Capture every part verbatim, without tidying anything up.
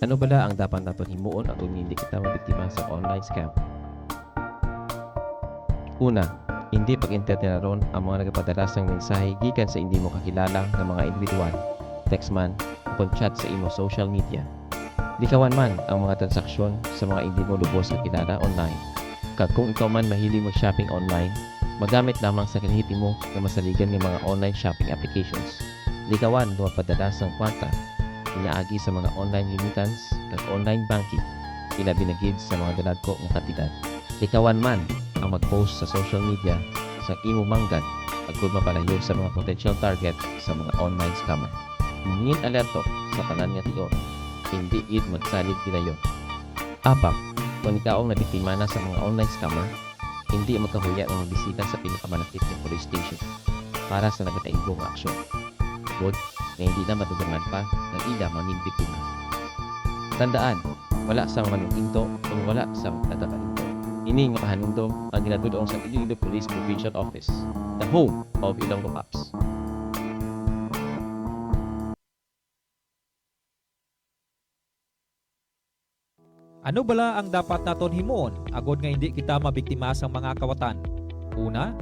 Ano bala ang dapat naton himuon agod nga hindi kita mabiktima sa online scam? Una, hindi pag-entertainon ang mga nagapadala sang mensahe gikan sa hindi mo kakilala nga mga individual, text man, o kon chat sa imo social media. Likawan man ang mga transaksyon sa mga hindi mo lubos kakilala online. Kag kung ikaw man mahilig mag-shopping online, magamit lamang sa kinahitimo nga masaligan nga mga online shopping applications. Likawan nga magpadala sang kwarta pinaagi sa mga online remittance kag online banking, ilabi na gid sa mga dalagko nga kantidad. Likawan man ang mag-post sa social media sa imo manggad agod mapalayo sa mga potential target sa mga online scammer. Mangin alerto sa tanan nga tion, hindi gid magsalig gilayon. Apat, kung ikaw ang nabiktima na sa mga online scammer, hindi magkahuya nga magbisita sa pinakamalapit nga police station para sa nagakaigo nga aksyon. Tungod nga hindi na madugangan pa ang ila mangin biktima. Tandaan, wala sang manuginto kung wala sang nagakaigo. Ini nga pahanumdom ang ginatud-ong sa Iloilo Police Provincial Office, the home of Ilonggo Cops. Ano bala ang dapat naton himuon agod nga hindi kita mabiktima sang mga kawatan? Una,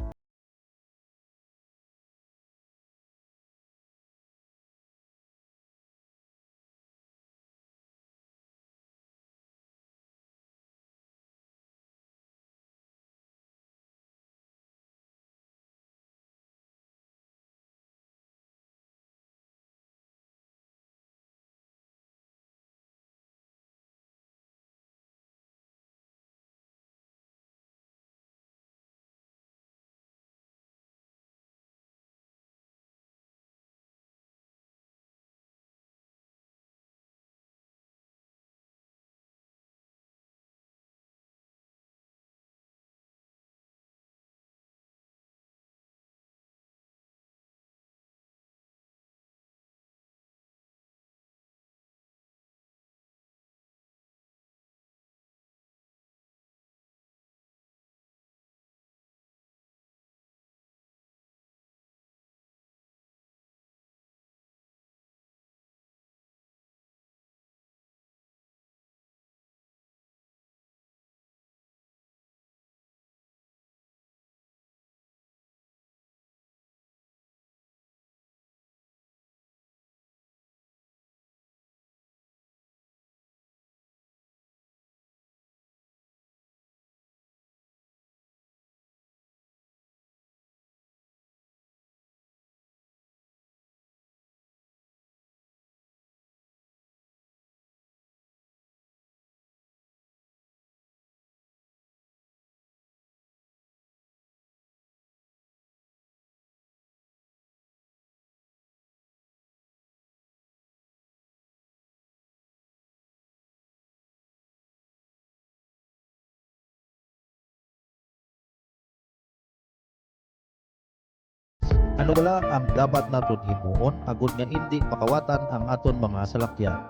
Ano bala ang dapat naton himuon agod nga indi pakawatan ang aton mga salakyan?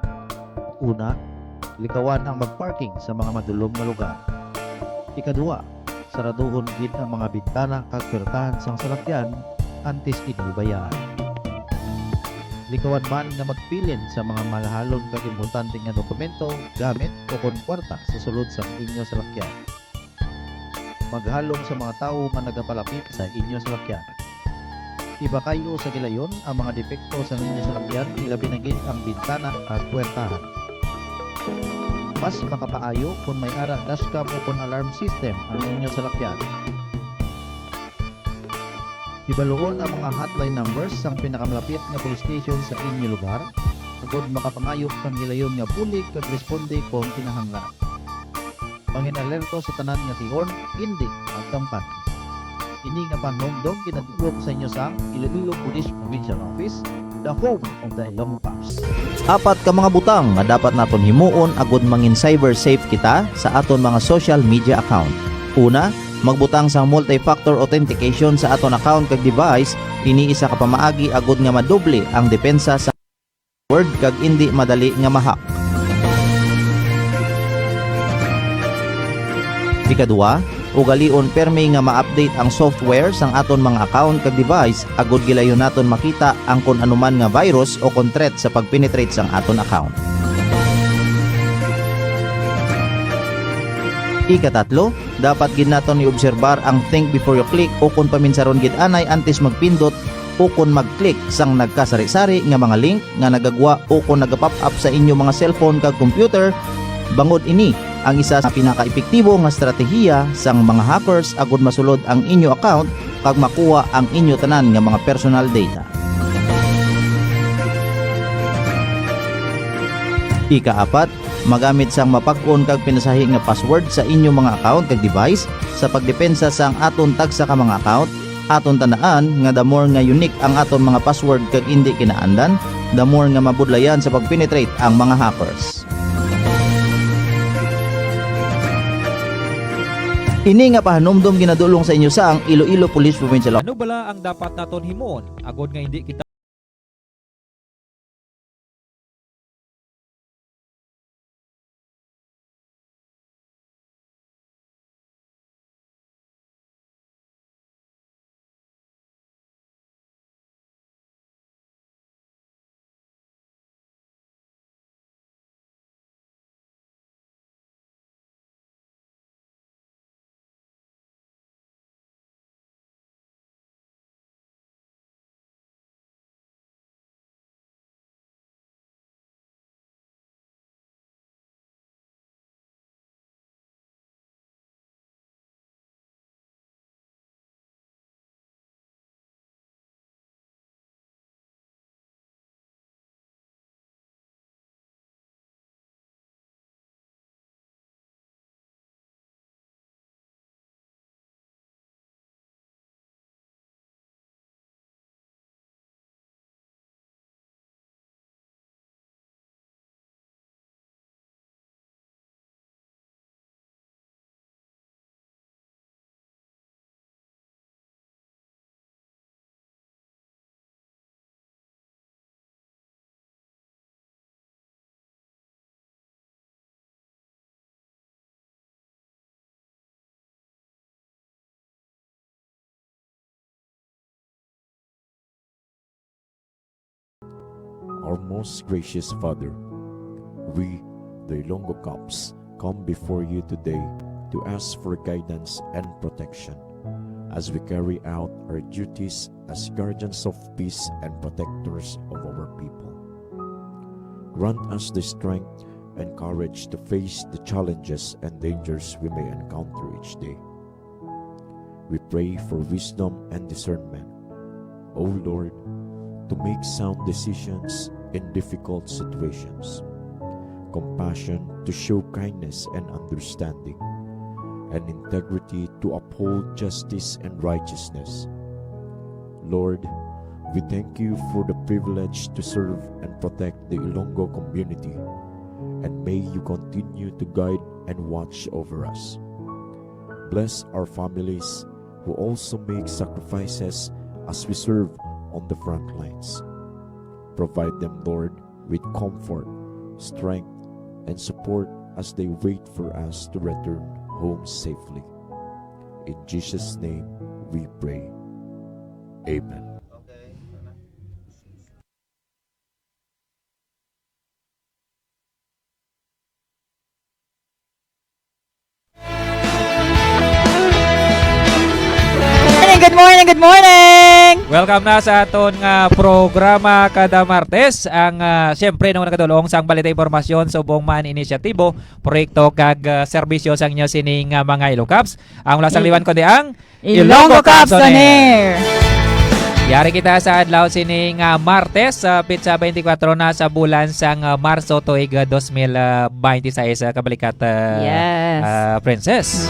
Una, likawan ang mag-parking sa mga madulom nga lugar. Ikaduha, saraduhon gid ang mga bintana kag puwertahan sang salakyan antes ini bayaan. Likawan man nga magpilin sa mga mahalhalon kag importante nga dokumento, gamit, o kon kwarta sa sulod sang inyo salakyan. Maghalong sa mga tawo nga nagapalapit sa inyo salakyan. Ipakay-o sa gilayon ang mga depekto sa inyo salakyan, ilabi na gid ang bintana kag puwertahan. Mas makapaayo kon may ara dashcam o kon alarm system ang inyo salakyan. Hibaluon ang mga hotline numbers sang pinakamalapit nga police station sa inyo lugar, agod makapangayo sang gilayon nga bulig kag responde kon kinahanglan. Mangin-alerto sa tanan nga tion, indi magkampan. Ini nga panumdom ginadulog sa inyo sang Iloilo Police Provincial Office, the home of the Ilonggo Cops. Apat ka mga butang nga dapat naton himuon agod mangin cyber safe kita sa aton mga social media account. Una, magbutang sang multi-factor authentication sa aton account kag device. Ini isa ka pamaagi agod nga madoble ang depensa sa word kag indi madali nga ma-hack. Ikaduha, ugalion permi nga ma-update ang software sang aton mga account kag device agod gilayon naton makita ang kon anuman nga virus o kon threat sa pag-penetrate sang aton account. Ikatatlo, dapat gid naton iobserbar ang think before you click, ukon paminsaron gid anay antes magpindot ukon mag-click sang nagkasari-sari nga mga link nga nagagwa ukon nagapop up sa inyo mga cellphone kag computer. Bangod ini ang isa sa pinakaepektibo nga estratehiya sang mga hackers agud masulod ang inyo account kag makuha ang inyo tanan nga mga personal data. Ikaapat, magamit sang mapag-on kag pinasahi nga password sa inyo mga account kag device. Sa pagdepensa sang aton tagsa ka mga account, aton tandaan nga the more nga unique ang aton mga password kag indi kinaandan, the more nga mabudlayan sa pag-penetrate ang mga hackers. Ini nga pahanumdom ginadulong sa inyo sang Iloilo Police Provincial Office. Ano bala ang dapat naton himuon agod nga hindi kita Our most gracious Father, we, the Ilonggo Cops, come before you today to ask for guidance and protection as we carry out our duties as guardians of peace and protectors of our people. Grant us the strength and courage to face the challenges and dangers we may encounter each day. We pray for wisdom and discernment, O Lord, to make sound decisions in difficult situations, compassion to show kindness and understanding, and integrity to uphold justice and righteousness. Lord, we thank you for the privilege to serve and protect the Ilonggo community, and may you continue to guide and watch over us. Bless our families who also make sacrifices as we serve on the front lines. Provide them, Lord, with comfort, strength, and support as they wait for us to return home safely. In Jesus' name we pray. Amen. Good morning, good morning, good morning! Welcome na sa aton nga programa kada Martes. Ang, ah, siyempre, nung nagadulong sang balita, impormasyon, subong man inisyatibo, proyekto kag, ah, serbisyo sang inyo sining, ah, mga Ilocabs. Ang wala sang liwan kundi ang Ilonggo Cops on Air. Yari kita sa adlaw sini nga Martes, sa petsa twenty-four na sa bulan sang, ah, Marso tuig, ah, dos mil, ah, twenty-six, ah, kabalikat, ah, Yes. ah, Princess.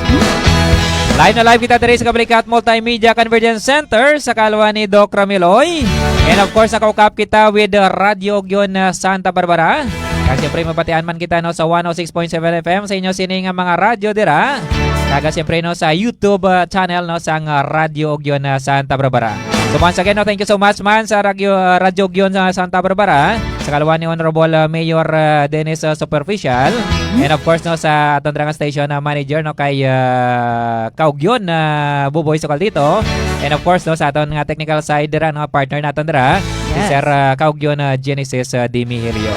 Live na live kita diri sa kabalikat Multimedia Convergence Center sa kalwa ni Doc Ramiloy. And of course, nakaukap kita with, ah, Radyo Ugyon, ah, Santa Barbara. Kag siyempre, mapatian man kita, no, sa one oh six point seven F M sa inyo sini nga mga radyo dira. Kag siyempre, no, sa YouTube, ah, channel, no, sang, ah, Radyo Ugyon, ah, Santa Barbara. So once again, no, thank you so much man sa Radyo, ah, Radyo Ugyon sa Santa Barbara, sa kalwa ni Honorable, ah, Mayor, ah, Dennis, ah, Superficial. And of course, no, sa aton dira nga station, ah, manager, no, kay, ah, Kaugyon, ah, Buboy Sukaldito. And of course, no, sa aton nga technical side dira, no, partner naton dira, si Yes. Sir, ah, Kaugyon, ah, Genesis, ah, Dimihilio.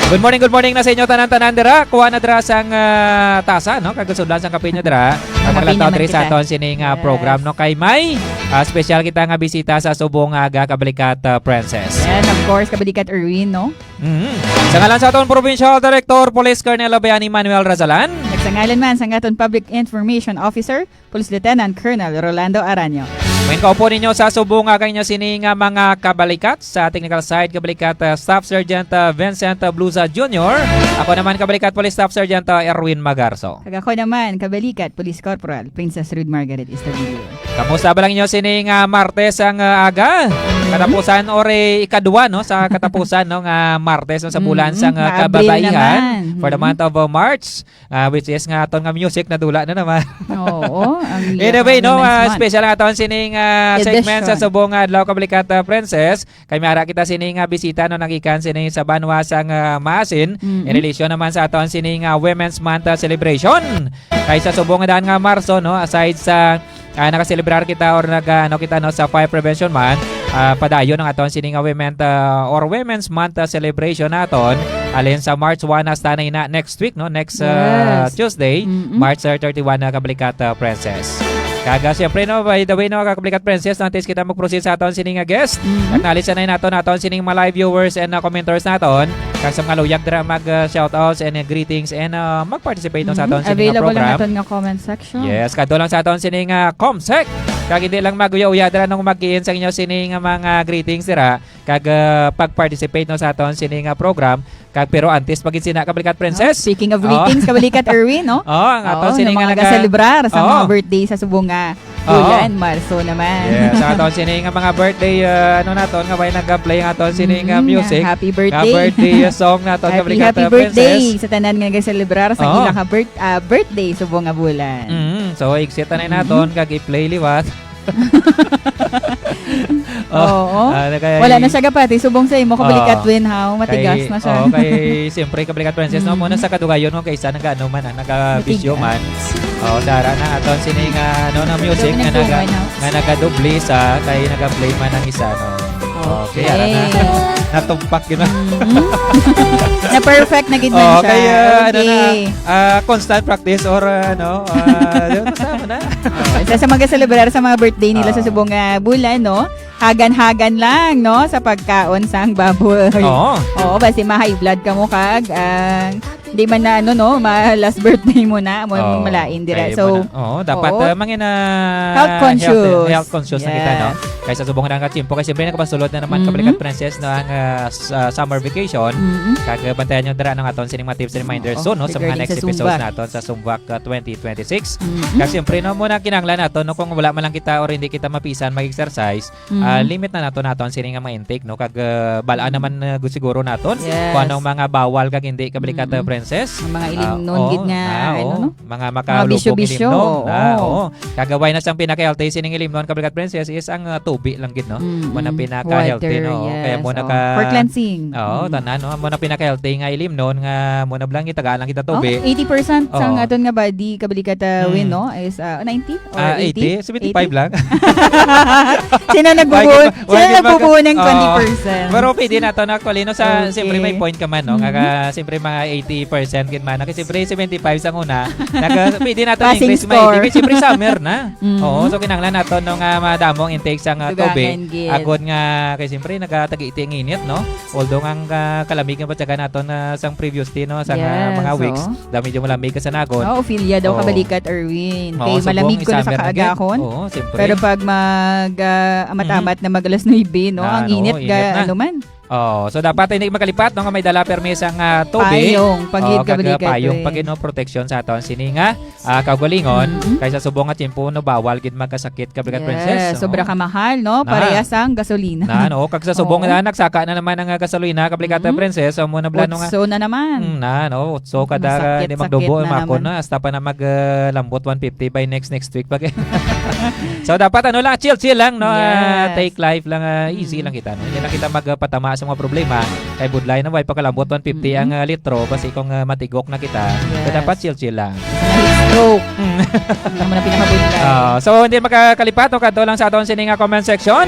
Good morning, good morning na sa inyo tanan-tanan dira. Kuha na dira sang, ah, tasa, no, kag sudlan sang kape nyo dira. Ang Kape maglantaw naman diri sa kita. aton sining, ah, Yes. program, no, kay may, ah, special kita nga bisita sa subong nga aga, Kabalikat, ah, Princess. Yes, of course, Kabalikat Erwin, no? Mhm. Sa ngalan sa aton Provincial Director, Police Colonel Abayani Manuel Razalan. Nagsangalan man sa aton Public Information Officer, Police Lieutenant Colonel Rolando Aranio. May kaupo ninyo sa subong nga kanya sini nga mga kabalikat sa technical side, kabalikat, ah, Staff Sergeant, ah, Vincent, ah, Blusa Junior. Ako naman, kabalikat Police Staff Sergeant, ah, Erwin Magarso. Kag ako naman, kabalikat Police Corporal Princess Ruth Margaret Estabilio. Kamusta ba lang inyo sini nga Martes ang, ah, aga? Mhm. Katapusan or, eh, ikadwa, no, sa katapusan, no, nga Martes, no, sa bulan Mhm. sang, ah, Nga Abril kababaihan naman. for the Mhm. month of, ah, March. Ah, which is nga aton nga music nadula na naman. Oo, ang Anyway, iya no, nga ah, Women's Month. special nga aton sining, ah, Edition. segment sa subong nga adlaw, kabalikat, ah, Princess. Kay may ara kita sini nga bisita, no, nagikan sini sa banwa sang, ah, Maasin, Mm-mm. in relasyon naman sa aton sini nga Women's Month, ah, celebration. Kay sa subong nga daan nga Marso, no, aside sa, ah, nakaselebrar kita or nag, ah, ano kita, no, sa Fire Prevention Month, ah, padayon ang aton sini nga Women, ah, or Women's Month, ah, celebration naton. Alin sa March one hasta na ina next week, no? Next, uh, Yes. Tuesday, Mm-mm. March thirty-one na, Kablikat, uh, Princess. Kaga, siyempre, no, by the way, no, Kablikat Princess, no, antes kita mag-proceed sa aton sining, uh, guest, Mm-hmm. acknowledge na naton, naton sining mga live viewers and, uh, commenters naton. Kag sa mga luyag dira mag, uh, shoutouts and, uh, greetings and, uh, mag-participate, no, sa Mm-hmm. aton sining, uh, Available ang program. aton nga comment section. Yes, kadto lang sa aton sining, uh, Comsec. Kag hindi lang mag-uya-uya dira nung mag-iin sa inyo sining, uh, mga greetings dira. Kag, uh, pag-participate, no, sa aton sining, uh, program. Kag, pero antes pa gid sina, Kablikat Princess. Oh, speaking of Oh. greetings, Kablikat Erwin, no? Oh, ang aton Oo, sini nga nga mga naga- nagaselebrar sa mga Oo. birthday sa subong nga Oo. bulan, Marso naman. Yes, ang aton sini nga mga birthday, uh, ano naton, nga may nag-play ang aton sini nga Mm, music. happy Nga birthday. birthday, uh, song naton, Happy, Kablikat, happy uh, birthday Princess. sa tanan nga nagaselebrar sa Oo. ila ka birth-, ah, birthday subong nga bulan. Mm, so, exit na Mm-hmm. naton, kag i-play liwat. Oh, Oo. ah, nagay- Wala na siya gapati. Subong sa imo, Kablikat Oo. Win, haw? Matigas Kay, na siya. oo, kay, siyempre, Kablikat Princess, no? Mm. Muna sa kadugayon, no? Kaysa nag-ano man, ah, nagabisyo Matigas. man. Oo, dara na. Aton sini nga, ano, na music Sabi nga ng naga-, Joman, no? nga nagadoble sa, kay nagaplay man ang isa, no? Okay, Okay. ara na. Natumpak, yun, ah. Mm. Na-perfect na gid man Oo, siya. kay, ah, ano na, Okay. ah, constant practice or, ah, ano, ah, yun, basta mo na. Oh, sa, sa mga celebrar sa mga birthday nila sa Oo. subong nga bulan, no? Hagan-hagan lang, no? Sa pagkaon sang baboy. Oo. Oo, basi ma-high blood ka mo kag, ah, di man na, ano, no? Ma-, last birthday mo na, mo Oo. malain dira. Kay So, mo na. Oo, dapat, oo. ah, mangina Health conscious. healthy, health conscious na kita, no? Yes. Kaysa subong na nga tiyempo. Kay siyempre, nakapasulod na naman, Mm-hmm. Kablikat Princess, no, ang, ah, s-, ah, summer vacation. Mm-hmm. Kag, ah, bantayan nyo dira ang aton sining mga tips and reminders Oo, soon, no, sa mga regarding next sa episodes Zumbak. naton sa Zumbak, ah, twenty twenty-six. Mm-hmm. Kag siyempre, no, muna kinahanglan nato, no, kung wala man lang kita or hindi kita mapisan mag-exercise, ah, Mm-hmm. limit na nato naton sini nga mga intake, no, kag, ah, bal-an Mm-hmm. naman, ah, gu-, siguro naton Yes. kung anong mga bawal kag hindi, Kablikat, ah, Mm-hmm. Princess. Ang mga Ah, ilimnon oo, gid nga, ah, ano, oo. no? Mga Mga makalubog bisyo-bisyo, ilimnon, oo. ah, oo. Kag why na sang pinaka-healthy sining ilimnon, Kablikat Princess, is ang, ah, tubi lang gid, no? Mm-mm. Mo na pinaka-healthy, Water, no? Kaya yes, mo na oo. ka For cleansing. Oo, Mm-mm. tanan, no? Mo na pinaka-healthy nga ilimnon nga mo na lang itagaan lang kita Oh, tubi. eighty percent sang Oo. aton nga body, Kablikat, ah, Win, Mm. no? Is, ah, ninety or Ah, eighty? eighty? Seventy-five Eighty? lang. Sino nagbubuo? Why gid ba, why Sino gid ba nagbubuo ka-, ng oo. twenty percent? Pero pwede na to na actually, no, sa, Okay. siyempre may point ka man, no? Nga ka, Mm-hmm. siyempre mga eighty percent gid man. Kasi siyempre seventy-five sa una. Naga, pwede na to Passing English, score. May eighty. Siyempre summer na. Mm-hmm. Oo, so kinahanglan nato, no, nga madamo ang intake sa nga Dugangan tubig. gid. Agod nga, kay siyempre nagatag-iti ang init, no? Although nga ang, ah, kalamig nga batyagan nato na sang previously, no, sa nga Yes, mga weeks, oo. dami yung malamig ka sa nagon. Oo, Ophelia daw Oo. Kablikat Erwin. Oo, Kay subong malamig ko na isa sa mer na gid. kaagahon. Oo, siyempre. Pero pag mag, ah, amat-amat Mm. na mag alas nuebe, no, Na, ang no, init init ga-, na. ano man. Oo, so dapat hindi makalipat, no, nga may dala permi sang, ah, tubig. Payong, pagid Oo, kag, ah, Kablikat payong, Erwin. pagid, no, proteksyon sa aton sini nga, ah, kaugalingon. Mm-hmm. Kaysa subong nga tiyempo, no, bawal gid magkasakit, Kablikat Yes, Princess, no? sobra ka mahal, no? Na. Parehas ang gasolina. Na, no? Kag sa subong Oo. na, nagsaka na naman ang, ah, gasolina, Kablikat, Mm-hmm. Princess. So, mo na blano nga. Utso na naman. Mm, na, no? So, kada Masakit-sakit hindi magdubo, na makon naman. na, hasta pa na mag, ah, lambot one fifty by next, next week pa. So, dapat ano lang, chill-chill lang, no? Ah, Yes. take life lang, ah, easy Mm. lang kita, no? Hindi na kita magpatama sa mga problema. Kay budlay na, way pakalambot, one fifty Mm. ang, ah, litro. Basi kung, ah, matigok na kita, so, Yes. dapat chill-chill lang. Heat stroke. Mm. Yun naman ang pinakabudlay. Ah, so, hindi makakalipat, no? Kadto lang sa aton sini nga comment section.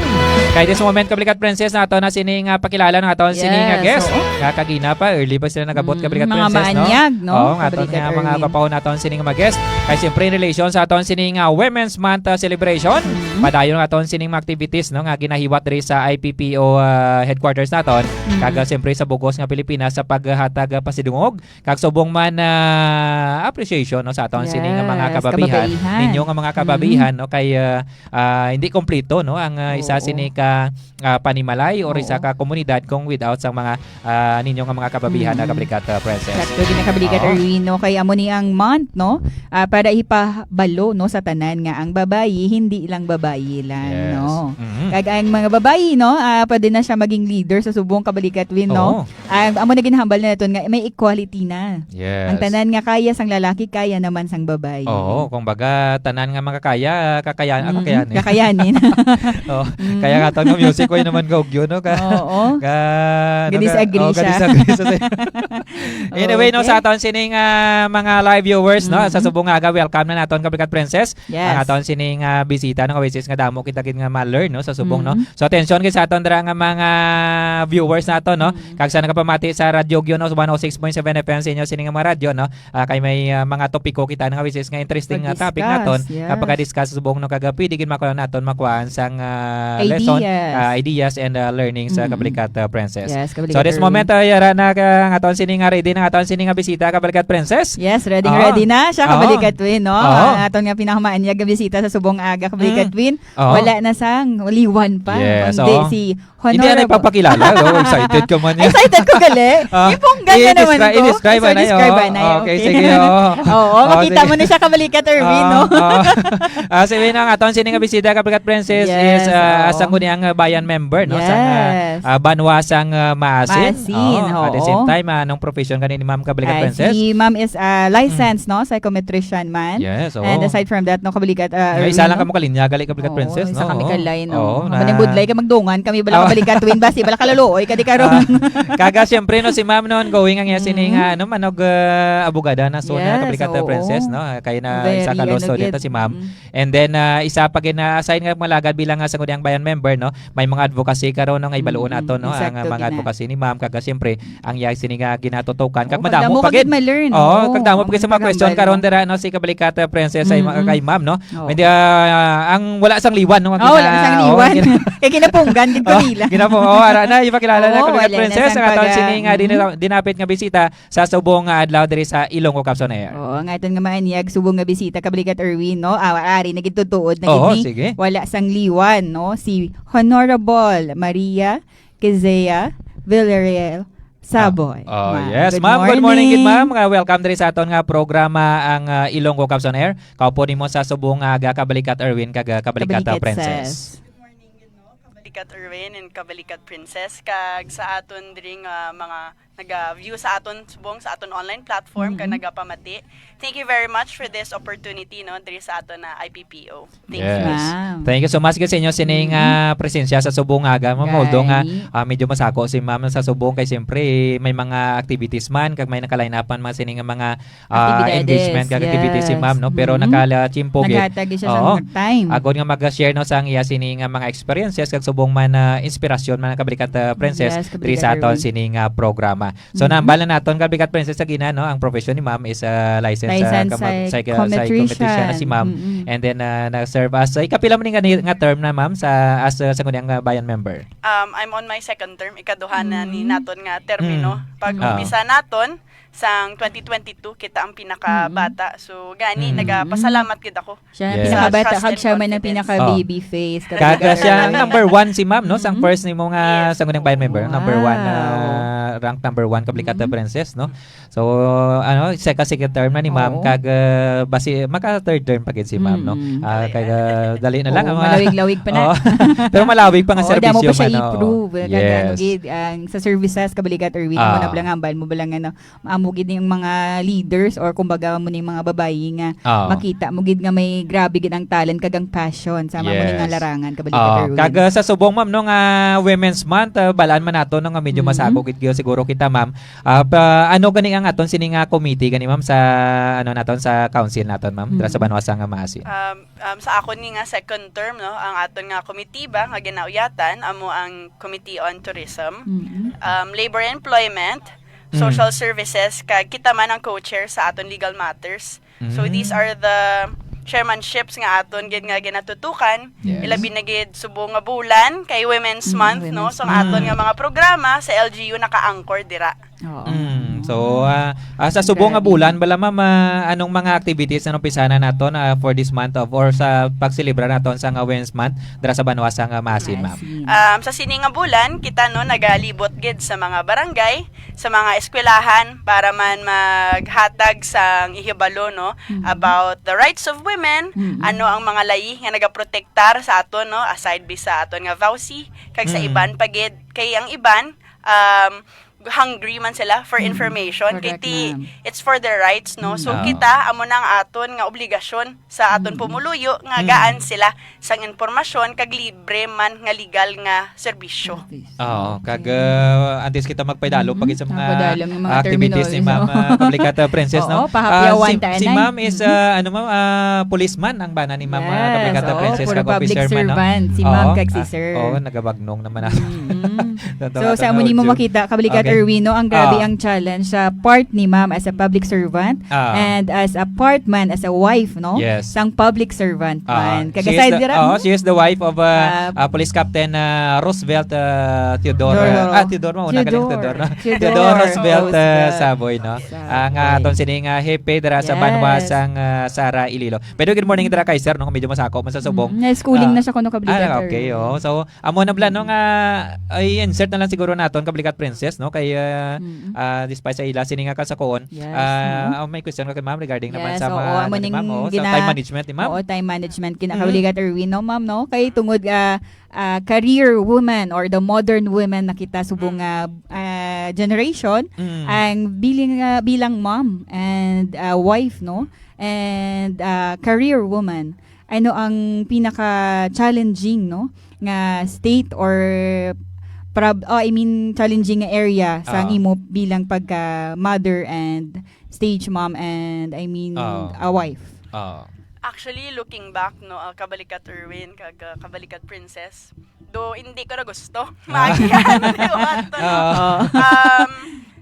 Kay this moment, Kablikat Princess, na ato na sini nga pakilala ng aton sini nga Yes, guest. oo. Nga kagina pa, early pa sila nagabot, Mm, Kablikat mga Princess, no? maanyag, no? Oo, nga aton Kablikat nga mga Erwin. gwapaho naton sini nga mga guest. Kay siyempre, in relation sa aton sini nga Women's Month, ah, celebration, Mm. padayon ang aton sining mga activities, no, nga ginahiwat diri sa I P P O, ah, headquarters naton. Mm. Kag, ah, siyempre, sa bugos nga Pilipinas sa paghatag, ah, pasidungog kag subong man, ah, appreciation, no, sa aton sini nga mga Yes, kababihan, kababaihan. ninyo nga mga Mm. kababihan, no, kay, ah, ah, hindi kompleto, no, ang, ah, isa Oo. sini ka, ah, panimalay or isa Oo. ka komunidad kung without sang mga, ah, ninyo nga mga kababihan na Mm. Kabrigat, ah, Princess. Sakto din na Kabrigat Oo. Erwin, no? Kay amo ni ang month, no? Ah, para ipabalo, no, sa tanan nga ang babayi, hindi lang babayi lang, Yes. no? Mm. Kag ang mga babayi, no, ah, pwede na siya maging leader sa subong Kabrigat Win, no? Oo. Ah, amo na ginhambal na naton nga may equality na. Yes. Ang tanan nga kaya sang lalaki, kaya naman sang babayi. Oo, kung baga, tanan nga makakaya, kakaya-, Mm, kakayanin. kakayanin. Oh, Mm. kaya nga to nga music, way naman kaugyo, no? Ka-, Oo. ka-, ano ka-, Gadisagree oh, siya. gadisagree sa Anyway, no, Okay. sa aton sining, ah, mga live viewers, no, sa Mm. subong nga aga, welcome na naton, Kabrigat Princess. Yes. Ang aton sining, ah, bisita, no, nga which is nga damo kita gid nga ma-learn, no, sa subong, no. Mm. So, atensyon gid sa aton dira nga mga viewers nato, no. Mm. Kag sa nagapamati sa Radyo Gyo, no, one oh six point seven F M sa inyo sining nga mga radyo, no. Ah, kay may, ah, mga topiko kita nga which is nga interesting nga topic Pag-discuss, naton, nga yes. pagka-discuss subong, no, kag, ah, pwede gid makuha naton makuhaan sang, ah, lesson, Ideas. ah, ideas and, ah, learnings sa Mm. Kabrigat, ah, Princess. Yes, So, Kabrigat this Erwin. moment, ah, yara na ka, ang aton sini nga ready na, ang aton sini nga bisita, Kabrigat Princess. Yes, ready, Oo. ready na siya, Oo. Kabrigat Win, no? Oo. Ang aton nga pinakamaanyag nga bisita sa subong aga, Kabrigat Mm. Win. Oo. Wala na sang liwan pa. Yes, Kundi oo. si Hindi na Honorable. ipapakilala, no? Excited ka man yan. Excited ko gali. Ah, Ipunggan na naman i-descri-, ko. i-describe So, na yun. describe Oo, na yun. okay, Okay. sige, oo. Oo, Oo, makita sige. mo na siya, Kabrigat Erwin, Oo, no? oo. Ah, si Win, ang aton sini nga bisita, Kabrigat Princess, Yes, is, ah, oo. sang Sangguniang Bayan member, no? Sang, ah, Yes. ah, banwa sang, ah, Maasin. Maasin, Oo, at the same oo. time, ah, anong profession gani ni Ma'am, Kabrigat Ah, Princess? si Ma'am is, ah, licensed, Mm. no? Psychometrician man. Yes, And oo. aside from that, no, Kabrigat, ah, Nga isa Erwin, lang no? kamo kalinya, gali, Kabrigat Oo, Princess, isa no? kami Oo. kalay, no? Oo, Ang na maning budlay ka magdungan, kami bala Ah. Kabrigat Win, basi bala kaluluoy ka di karon. Ah, kaga, siyempre, no, si Ma'am, no, ongoing ang iya sining, Mm. ah, ano, manog, ah, abogada na, so, na Yes, Kabrigat, ah, oo. Princess, no? Ah, kay na Very, isa ka law ano, student gid. na si Ma'am. Mm. And then, ah, isa pa gid na assign nga malagad bilang, ah, Sangguniang Bayan member, no? May mga advocacy karon, no, nga ibaluon Mm, nato, no, ang, ah, exacto, mga gina. advocacy ni Ma'am, kag, ah, siyempre, ang iya sini nga ginatutukan, kag Oo, madamo kag damo pa ka gid. gid ma-learn. Oo, Oo, kag damo pa gid sa mga madamo question karon hambal, no? dira, no, si Kabrigat, ah, Princess, ay, Mm-hmm. kay Ma'am, no? Oo. Hindi, ah, ang wala sang liwan, no? Ang Oh, wala gina-, sang oh, liwan. gina- Kay ginapunggan gid ko Oh, nila. ginapo-, oh, ara na, ipakilala na, Oo, Kabrigat wala na Princess, sang ang aton pag-, sini nga din-, mm. dinapit nga bisita sa subong nga adlaw diri sa Ilonggo Caps on Air. Oo, ang aton nga maanyag subong nga bisita, Kabrigat Erwin, no? Ah, ari na gid tutuod na Oo, gid ni sige. wala sang liwan, no? Si Honorable Maria Kezia Villarreal Saboy. Ah, oh, Ma'am, yes. good Ma'am, good morning gid, morning. ma'am. Nga welcome diri sa aton nga programa, ang, ah, Ilonggo Caps on Air. Kaupo nimo sa subong nga aga, Kabrigat Erwin, kag, ah, Kabrigat, ah, Kabrigat Princess. Sas. Good morning, you know, Kabrigat Erwin and Kabrigat Princess, kag sa aton diri nga mga naga-view sa aton subong, sa aton online platform, kag Mm. nagapamati. Thank you very much for this opportunity, no, diri sa aton na I P P O. Thank you. Yes. Wow. Thank you so much gid sa inyo sining, Mm. ah, presensya sa subong nga aga, Ma'am. Although nga, Gani. ah, medyo masako si Ma'am sa subong kay siyempre may mga activities man, kag may naka-line up man mga sining nga mga, ah, Aktibidades, engagement kag activities si yes. Ma'am, no? Pero Mm. nakala-, tiyempo gid. Naghatag siya sa Oo. time. Agod nga mag-share, no, sa ang iya sini nga mga experiences kag subong man na inspirasyon, mga Kabrigat, ah, Princess, Yes, diri Kabrigat sa aton Erwin. sini nga programa. So, Mm-hmm. nahambal na naton, Kabrigat Princess, sa gina, no? Ang profession ni Ma'am is, ah, licensed, ah, Licensed kama-, psych-, ah, psychometrician. psychometrician na si Ma'am. Mm-mm. And then, ah, nag-serve as, ah, ikapila man ni nga, nga term na, Ma'am, sa, as, ah, Sangguniang, ah, Bayan member? Um, I'm on my second term. Ikaduha na ni Mm. naton nga termino. Mm. Pag Ah. umpisa naton, sang twenty twenty-two, kita ang pinakabata. Mm-mm. So, gani, Mm. nagapasalamat gid ako Siya ang Yes. pinakabata, Sa trust kag and siya man ang confidence. pinaka-baby Oh. face, Kag, kag ah, siya ang number one si Ma'am, no? Sang Mm-hmm. first nimo nga Yes. Sangguniang Bayan member, number one na Wow. rank number one, Kablikata Mm. Princess, no? So, ano, second, second term na ni Ma'am, Oo. kag, ah, basi, maka third term pa gid si Ma'am, no? Mm. Ah, Correct. kag, ah, dali na lang, Oo, ang mga malawig-lawig pa na. Oo. Pero malawig pa nga Oo, damo serbisyo pa siya man, oo. i-prove. Kag, ano, Yes. gid, ang sa services, Kabalikat Erwin, amo na Ah. bala nga, ambal mo bala nga, no? Amo gid ning mga leaders or kumbaga mo ning mga babayi nga Ah. makita mo gid nga may grabe gid ang talent kag ang passion sa amo ning nga Yes. larangan, Kabalikat Ah, Erwin. kag, ah, sa subong, Ma'am, no, nga Women's Month, ah, balaan man nato, no, nga medyo Mm. masako gid gyud siguro kita, Ma'am. Ah, pa, ano gani ang aton sini nga committee gani, Ma'am, sa, ano naton, sa council naton, Ma'am, dira sa Mm. banwa sa nga maasin? Um, um, sa akon ni nga second term, no, ang aton nga komitiba nga ginauyatan amo ang Committee on Tourism, Mm. um, Labor and Employment, Mm. Social Services, kag kita man ang co-chair sa aton Legal Matters. So, these Mm. are the chairmanships nga aton gid nga ginatutukan. Yes. Ilabi na gid subong nga bulan kay Women's Mm, Month, no? Women's So, ang aton nga Month. mga programa sa L G U naka-anchor dira. Oo. Mm. So, ah, ah, sa subong nga Grabe. bulan bala, Ma'am, ah, anong mga activities ang umpisahan naton, ah, for this month of, or sa pagselebrar naton sa nga Women's Month dira sa banwa sa nga maasin, Ma'am? Maasin. Um, sa sini nga bulan, kita, no, nagalibot gid sa mga barangay, sa mga eskwelahan para man maghatag sang ihibalo, no, Mm. about the rights of women, Mm. ano ang mga layi nga nagaprotektar sa aton, no, aside bi sa aton nga VAWC, kag sa Mm. iban pa gid. Kay ang iban, um, hungry man sila for Mm. information, kay Correct, ti-, ma'am. it's for their rights, no? So, Mm. Ah. kita, amo na ang aton nga obligasyon sa aton Mm. pumuluyo nga Mm. gaan sila sang impormasyon kag libre man nga legal nga serbisyo. Service. Oo, kag, Okay. ah, antes kita magpaidalom Mm, pa gid sa mga magpadalom ang mga activities ni terminology. Ma'am, ah, Kablikata Princess, Oo, no? pahapyawan Ah, si, ta, si anay. Ma'am is, Mm. ah, ano, Ma'am, ah, policeman ang bana ni Ma'am, ah, Yes, Kablikata oo, Princess, puro kag public officer man, no? servant, si Ma'am Oo, kag si ah, Sir. oo, nagabagong naman ako. Mm-mm. Totoo, So, sa totoo, amo nimo Jun. makita, Kablikata Okay. Erwin, no, ang grabe Ah. ang challenge sa part ni Ma'am as a public servant Ah. and as a part man, as a wife, no? Yes. Sang public servant Ah, man. Kag she is aside the, dira, oh, hmm? she is the wife of, uh, Ah. uh, Police Captain, uh, Roosevelt, uh, Theodore, Theodore. uh, ah, Theodore, mauna galing Theodore. Theodore, no? Theodore Theodore Roosevelt, uh, Roosevelt. Saboy, no? Saboy. Ah, nga aton sini nga hepe dira sa banwa Yes. sang, uh, Sara, Iloilo. Pero good morning dira kay sir, no? Medyo masako man sa subong. Mm, na-schooling Ah. na siya kuno, Kablikata Ah, okay, Erwin. Oh. So, amo na bala, no, nga, ay, insert na lang siguro naton, Kablikata Princess, no? Kay, uh, Mm. ah, despite sa ila, sini nga kasakoon, Yes, ah, no? oh, may question ka kay ma'am regarding naman Yes, sa oo, mga, amo ano ni ning ma'am, oh, sa gina-, time management ni ma'am? oo, time management. Kina-, Mm. Kablikata Erwin, no, ma'am, no? Kay tungod, ah, ah, career woman or the modern woman na kita subong Mm. nga, ah, generation, Mm. ang biling, ah, bilang mom and, ah, wife, no? And, ah, career woman. Ano ang pinaka-challenging, no, nga state or prob-, oh, I mean, challenging nga area sa Ah. imo bilang pagka mother and stage mom and, I mean, Ah. a wife? Ah. Actually, looking back, no, ah, Kabalikat Erwin kag, ah, Kabalikat Princess, do hindi ko na gusto. Ah. Maagihan ni Juan to, no? Ah. Um,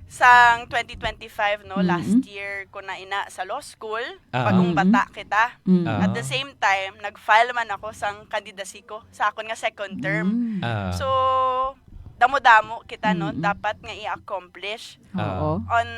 sang twenty twenty-five, no, Mm-mm. last year ko na ina sa law school, Ah. pagong Mm-mm. bata kita. Mm. Ah. At the same time, nag-file man ako sang candidacy ko sa akon nga second term. Mm. Ah. So, damo-damo kita, no, Mm-mm. dapat nga i-accomplish. Ah. Oo. On,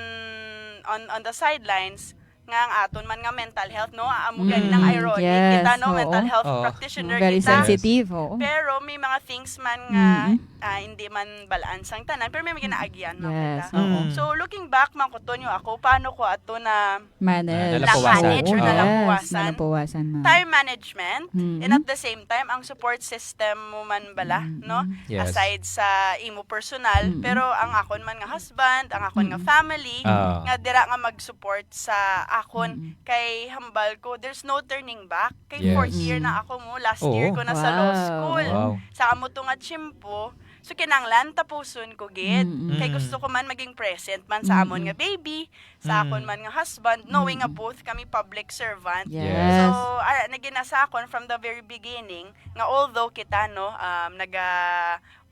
on, on the sidelines, nga ang aton man nga mental health, no? Amo gani nang Mm, ironic yes, kita, no? oo. Mental health Oo. practitioner Very kita. sensitive, oo. Pero may mga things man nga, Mm-mm. ah, hindi man balaan sang tanan, pero may mga ginaagian man Yes, kita. oo. Mm. So, looking back, man ko, Tonyo, ako, paano ko ato na Manage. Ah, nalapuwasan. na-manage or Oo. Yes, nalampuwasan? nalapuwasan, ma'am. Time management, Mm-mm. and at the same time, ang support system mo man bala, Mm-mm. no? Yes. Aside sa imo personal, Mm-mm. pero ang akon man nga husband, ang akon nga Mm-mm. family, Ah. nga dira nga mag-support sa akon. Mm-mm. Kay hambal ko, there's no turning back. Kay Yes. fourth year Mm. na ako mo, last Oo. year ko na sa law Wow. school. Wow. Sa amo to nga tiyempo. So, kinahanglan tapuson ko gid. Mm-mm. Kay Mm. gusto ko man maging present man sa amon Mm-mm. nga baby, sa Mm. akon man nga husband, knowing nga Mm-mm. both kami public servant. Yes. Yes. So, ara, naging nasa akon from the very beginning, nga although kita, no, um, naga,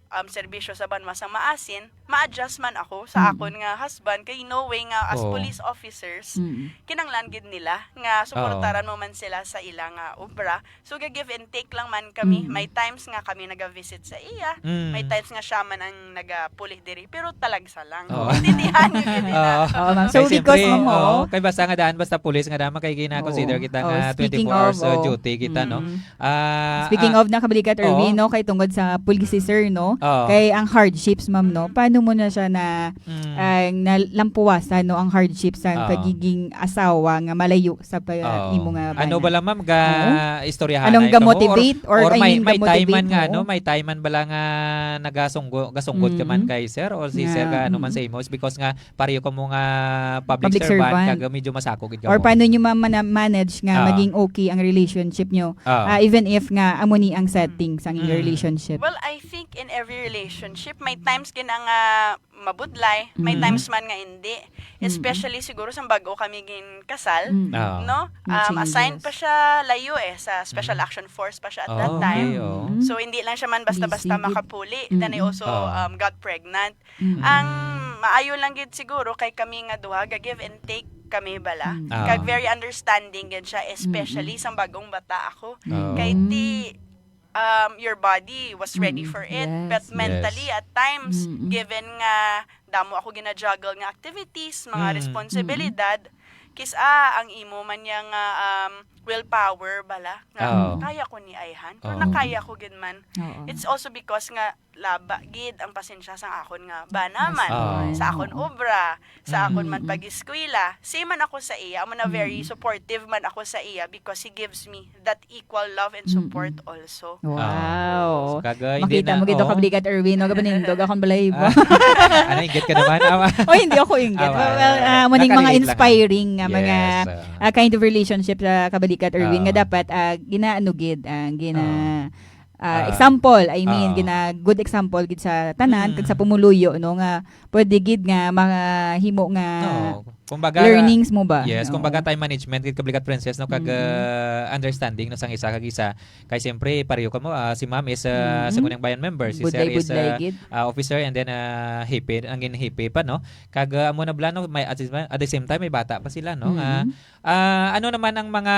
um, serbisyo sa banwa sang maasin, ma-adjust man ako sa Mm. akon nga husband, kay knowing nga as Oo. police officers, Mm. kinahanglan gid nila nga Oo. suportaran mo man sila sa ila nga obra. So, ga-give and take lang man kami. Mm. May times nga kami naga-visit sa iya, Mm. may times nga siya man ang nagapuli diri, pero talagsa lang. Oo. Intindihan niyo gid na. Oo. Oo, ma'am. So, Kay because siyempre, mo, oo, kay basta nga daan, basta pulis nga daan, kay gina-consider Oo. kita Oo, nga speaking twenty-four hours, of, uh, oo. duty kita, no? Mm. Ah, Speaking ah, of, na Kabalikat Erwin, oo. no, kay tungod sa police, sir, no? Oo. Kay ang hardships, ma'am, no? Paano mo na siya na, Mm. ah, nalampuwasan, no, ang hardships sa Oo. pagiging asawa nga malayo sa pa-, Oo. imo nga Ano bana? bala, ma'am, ga Oo. istoryahanay Anong ka mo? Or, ga-motivate? Or, or I may, mean, may time man ga-motivate nga, mo? ano, may time man bala nga nagasunggo-, gasunggot ka man Mm. kay sir or si sir Nga, ga ano man mm. sa imo? Is because nga pareho ka mo nga public Public servant, servant. kag medyo masako gid ka Or mo. paano nyo ma-, mana-, manage nga Ah. maging okay ang relationship nyo? Ah. Ah, even if nga amo ni ang setting sa inyong Mm. relationship? Well, I think in every relationship, may times gid nga mabudlay, may Mm. times man nga hindi. Mm. Especially siguro sa bago kami ginkasal, Mm. Ah. no? May Um, assigned changes. pa siya layo eh, sa Special Mm. Action Force pa siya at Ah, that okay, time. oh. Mm. So, hindi lang siya man basta-basta Busy gid. makapuli. Then I Mm. also, Ah. um, got pregnant. Mm. Ang maayo lang gid siguro kay kami nga duha, ga give and take kami bala. Mm. Ah. Kag very understanding gid siya, especially Mm. sa bagong bata ako. Ah. Kay Mm. di, um, your body was ready Mm. for it, Yes, but yes. mentally at times, Mm-mm. given nga damo ako gina-juggle nga activities, mga Mm. responsibilidad, kis-a ang imo man niya nga, um, willpower bala, nga, Oo. "Kaya ko ni ayhan, pero Oo. nakaya ko gid man." Oo. It's also because nga laba gid ang pasensya sang akon nga bana Yes, man, Oo. man. sa akon Oo. obra, sa akon man Mm-mm. pag-eskwela. Same man ako sa iya, amo na very Mm-mm. supportive man ako sa iya because he gives me that equal love and Mm-mm. support also. Wow. Ah, so, kag, ah, hindi Makita na, mo gid, oh. Kabligat Erwin, no? Gabanindog akong balahibo. Ah, ano, inggit ka naman? Awa. Oh, hindi ako inggit. Awa. Well, well, ah, muning mga Nakarelate lang. inspiring nga mga, Yes, ah. ah, kind of relationship sa Kabligat Erwin nga Ah. dapat, ah, ginaano gid, ah, gina-, Ah. ah, Ah. example, I mean, Ah. gina-, good example gid sa tanan, kag sa Mm. pumuluyo, no, nga pwede gid nga mahimo nga Oo. Kumbaga, learnings mo ba? Yes, Oo. kumbaga time management gid, Kabligat Princess, no, kag, Mm-mm. ah, understanding, no, sang isa kag isa. Kay siyempre, pareho kamo, ah, si ma'am is, ah, Mm-mm. Sangguniang Bayan member, si sir is, Budlay-budlay ah, gid. ah, officer, and then, ah, hepe, ang gin-, hepe pa, no? Kag, ah, amo na bala, no, may, at the, at the same time, may bata pa sila, no? Nga, Mm-mm. ah, ano naman ang mga,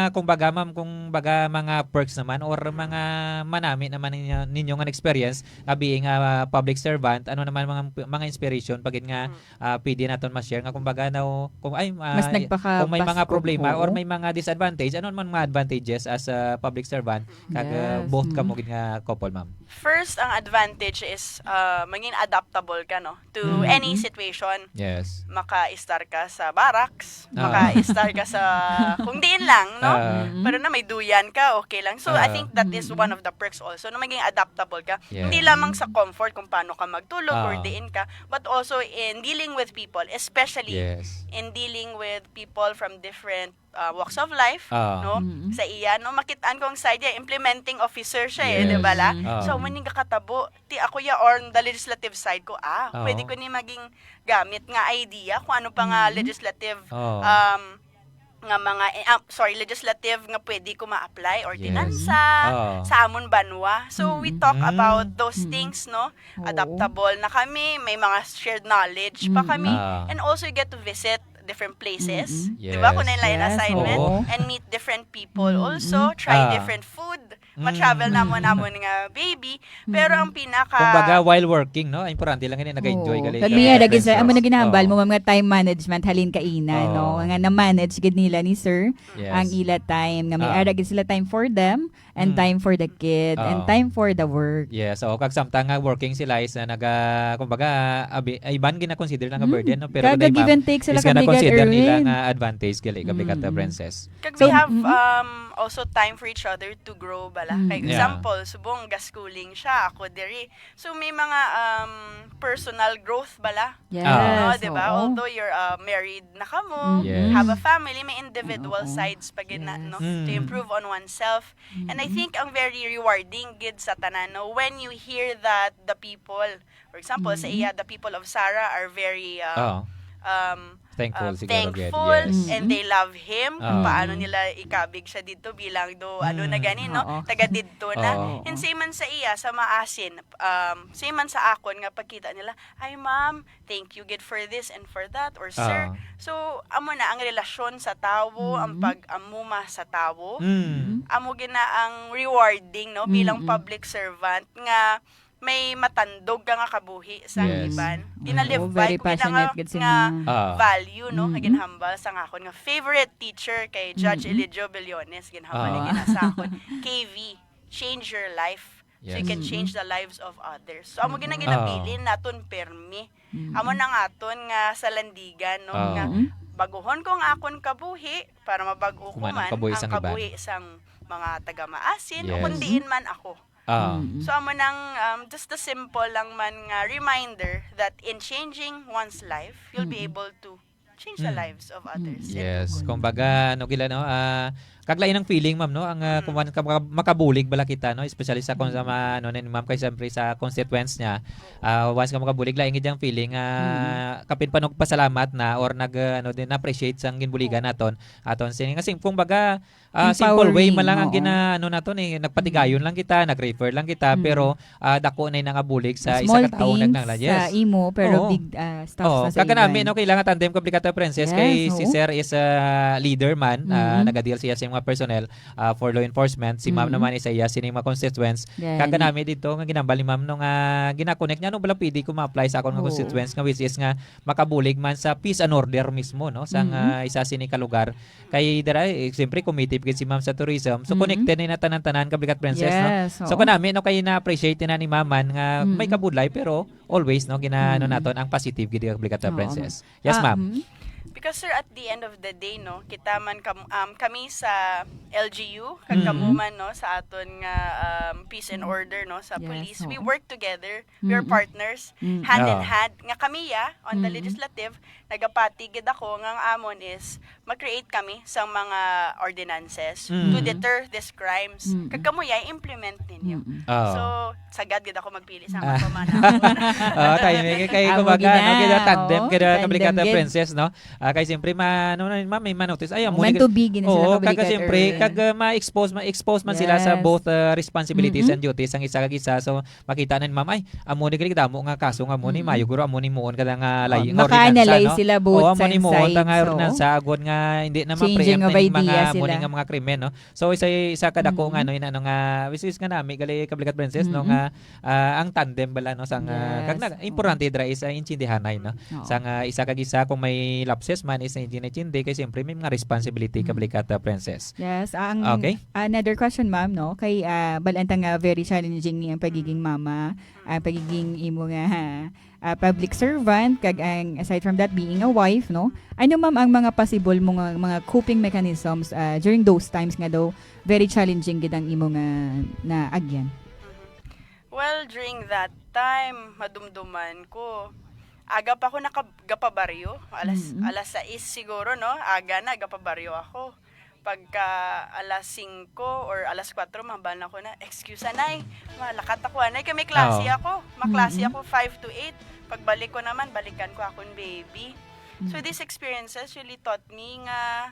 kumbaga, ma'am, kumbaga, mga perks naman or mga manami naman ninyo, ninyo nga experience nga being a public servant? Ano naman mga, mga inspiration pag nga Mm. ah, pwede naton ma-share nga kumbaga na, kung, ay, ah, Mas nagpaka-, kung may mga bas-, problema or oo. may mga disadvantage, ano man mga advantages as a public servant, kag, ah, Yes. both Mm. kamo gid nga couple, ma'am? First, ang advantage is, ah, maging adaptable ka, no, to Mm. any situation. Yes. Maka-star ka sa barracks, Ah. maka-star ka sa kung diin lang, no? Ah. Mm. Pero na may duyan ka, okay lang. So, I Ah. think that is Mm. one of the perks also, na maging adaptable ka. Yes. Hindi lamang sa comfort kung paano ka magtulog or Ah. diin ka, but also in dealing with people, especially Yes. in dealing with people from different, uh, walks of life, Ah. no? Mm. Sa iya, no? Makit-an ko ang side niya, implementing officer siya eh, Yes. di ba la? Ah. So, maning kakatabo, ti ako ya on the legislative side ko, ah, Ah. pwede ko ni maging gamit nga idea kung ano pa nga Mm. legislative, Ah. um, nga mga, eh, ah, sorry, legislative nga pwede ko ma-apply, Yes. ordinansa, Ah. sa amon banwa. So, we Mm. talk Mm. about those Mm. things, no? Oo. Adaptable na kami, may mga shared knowledge pa Mm. kami. Ah. And also, you get to visit different places. Mm-mm. Di ba? Kung Yes. nila yung Yes, assignment. oo. And meet different people Mm-mm. also. Try Ah. different food. Ma-travel Mm. namon, namon nga baby. Pero Mm. ang pinaka Kumbaga, while working, no? Importante lang gani, nag-enjoy Oo. gali Kag ka may sa ara gid sa, friends. amo na ginahambal Oo. mo, mga time management, halin kaina, no? Oo. Nga na-manage gid nila ni sir Yes. ang ila time. Nga may Ah. ara gid sila time for them and Mm. time for the kid and Oo. time for the work. Yes, oo. Kag samtang nga working sila is na naga-, kumbaga, abi-, ay, iban gina-consider lang nga Mm. burden, no? Pero Kag kundi give ma'am, and take sila is nga kag bigat, na-consider nila Erwin. nga advantage gali, kag bigat, Mm. princess. Kag So, we have, mm-mm. um, also time for each other to grow bala. Mm. Kay Yeah. example, subong ga-schooling siya, ako diri. So, may mga, um, personal growth bala. Yes, Ah. No, di ba? oo. Although you're, uh, married na kamo, Mm-mm. Yes. have a family, may individual Oo. sides pa gid na, Yes. no? To Mm. improve on oneself. And I Mm-mm. think ang very rewarding gid sa tanan, no, when you hear that the people, for example, sa Mm-mm. iya, the people of Sara are very, um, Oo. um, Thankful uh, siguro gid, thankful yes. and Mm-mm. they love him, kung Ah. paano nila ikabig siya dito bilang do, ano na Mm. gani, no? Oo. Taga didto na. Oo. And same man sa iya, sa Maasin, um, same man sa akon nga pagkita nila, "Ay, ma'am, thank you gid for this and for that," or, "Sir." Ah. So, amo na ang relasyon sa tawo, ang Mm. pag-amuma sa tawo. Mm. Amo gid na ang rewarding, no, bilang Mm-mm. public servant nga may matandog ka nga kabuhi sa Yes. iban. Mm. Gina-live Oo, by very ko gid na nga, passionate gid sila. nga Ah. value, no, nga Mm-mm. ginhambal sa akon nga favorite teacher kay Judge Mm-mm. Elijio Bellones, ginhambal Ah. niya gina sa akon, "K V, change your life." So you can Mm. change the lives of others. So, amo gid ang Mm. ginabilin Ah. naton permi. Mm. Amo na nga aton nga salandigan, no? Ah. Nga Mm. baguhon ko ang akon kabuhi para mabag-o ko Kuman ang man kabuhi ang sang iban. kabuhi sang mga taga-maasin o Yes. kung diin man ako. Ah. Mm. So, amo nang, um, just a simple lang man nga reminder that in changing one's life, you'll be Mm. able to change the Mm. lives of others Mm. and Yes. Good. Kumbaga, ano gila, no? Ah, kag lain ang feeling, ma'am, no? Ang, ah, Mm. kung man ka maka-, makabulig bala kita, no? Especially sa kung sa Mm. ma-, ano, ni ma'am, kay siyempre sa constituents niya, ah, once ka makabulig, lain gid ang feeling, ah, Mm. kapin pa nagpasalamat na or nag, ah, ano din, appreciate sang ginbuligan Oh. naton, aton sini. Kasi, kumbaga, ah, simple way Empowering, man lang ang oo. gina-, ano naton, eh, nagpatigayon Mm. lang kita, nag-refer lang kita, Mm. pero, ah, dako na yung nangabulig sa isa Small ka tawo things nagnanglan. Yes. sa imo, pero Oo. big, ah, stuff Oo. na sa Kaganami, iban. no, kailangan tandem ka, Brigada Princess, Yes, kay si oo. Sir is a leader man, ah, Mm-hmm. nagadeal siya sa mga personnel, ah, for law enforcement. Si Ma'am Mm-hmm. naman is iya sining mga constituents. Yan. Kaganami dito nga ginambal ni Ma'am, no, nga gina-connect niya, ano bala pwede ko ma-apply sa akon nga Oo. constituents nga, which is nga makabulig man sa peace and order mismo, no, sa nga Mm-hmm. isa sini ka lugar. Kay dira, eh, siyempre, committee gid si Ma'am sa tourism. So, Mm-hmm. connected na yung tanan-tanan, Kablikat Princess, no? Yes, So, oo. kanami, no, kay na-appreciate na ni Ma'am man nga may Mm-hmm. kabudlay, pero always, no, gina-, ano Mm-hmm. naton, ang positive gid, Kablikat Oo, Princess. Yes, Ah, ma'am. mm-hmm. Because, sir, at the end of the day, no, kita man kam-, um, kami sa L G U, kag Mm-hmm. kamo man, no, sa aton nga, um, peace and Mm-hmm. order, no, sa Yes, police, we oo. work together. We are Mm-mm. partners, Mm. hand in Ah. hand. Nga kami, ya, on the Mm-mm. legislative, nagapati gid ako nga ang amon is mag-create kami sa mga ordinances to Mm. deter these crimes. Mm-mm. Kag kamo, ya, i-implement ninyo. Mm-mm. Ah. So, sagad gid ako magpili sa Ah. mga pamana. Ah, timing. Kay, Amo kumbaga, gid na. ano, gid na tandem, Oo, gid na tandem Kabrigada gid. Princess, no? Ah, kay siyempre, ma-, ano na, ma'am, may manotis. Ay, amo Meant ni to be, gid na sila Oo, Kabrigada kaga siyempre, Erwin. kag, ah, ma-expose, ma-expose man sila sa Yes. both, ah, responsibilities Mm-mm. and duties ang isa kag isa. So, makita na ni ma'am, ay, amo ni gali damo nga kaso nga amo ni Mm-mm. mayo guro amo ni muon ka nga Oh, layi nga maka-analyze ordinansa, no? sila both Oo, amo ni sides, muon ta nga oo. ordinansa agod nga hindi na Changing ma-preempt of na yung mga idea amo ni sila. nga mga krimen, no? So, isa, isa ka dako nga, Mm-mm. no, inano nga, which is nga nami, gali, Kablikat Princess, no, Mm-mm. nga, ah, ang tandem bala, no, sa nga, kag Yes. na, importante dira is, ah, intindihanay, no? Oo. Sa nga, isa kag isa, kung may lapses man, is hindi na intindi, kay siyempre may mga responsibility, Mm. Kablikat, ah, Princess. Yes, ang Okay? another question, ma'am, no, kay, ah, bal-an ta nga very challenging ang pagiging mama, ang pagiging imo nga, ah, public servant, kag ang, aside from that, being a wife, no? Ano, ma'am, ang mga possible mo nga mga coping mechanisms, ah, during those times nga daw very challenging gid ang imo nga naagyan? Mhm. Well, during that time, madumduman ko, aga pa ako nakagapabaryo, alas, Mm. alas sais siguro, no? Aga na, gapabaryo ako. Pagka alas singko or alas kuwatro, mahambal na ko na, "Excuse, anay, malakat ako, anay, kay may klase Oo. ako." Maklase Mm-mm. ako five to eight. Pagbalik ko naman, balikan ko akong baby. So, Mm. these experiences really taught me nga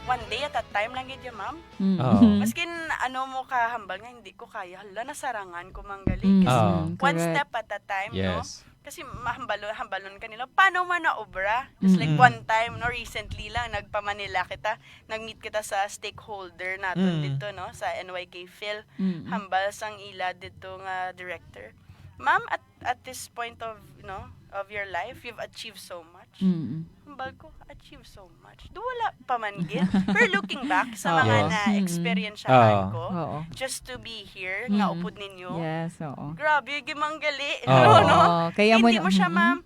one day at a time lang gid ya, ma'am. Mm. Oo. Maskin ano mo kahambal nga, "Hindi ko kaya, hala, nasarangan ko man gali." Mm, Kasi Oo. one correct. step at a time, no? Yes. Kasi mahambalo-, hambalon ka nila, paano man na obra? Just like Mm. one time, no, recently lang, nagpa-Manila kita, nag-meet kita sa stakeholder naton Mm. dito, no, sa N Y K Phil. Mm. Hambal sang ila dito nga director. Ma'am, at, at this point of, no, of your life, you've achieved so much. Mm. Hambal ko, "Achieve so much. Do wala pa man gid." Pero looking back sa Oo. mga Yes. na-experiensyahan Oo. ko, Oo. just to be here, nga Mm. upod ninyo, Yes, oo. grabe, gimanggali. Oo. No, no? Oo. Kaya mo Hindi na, mo siya mm. ma-,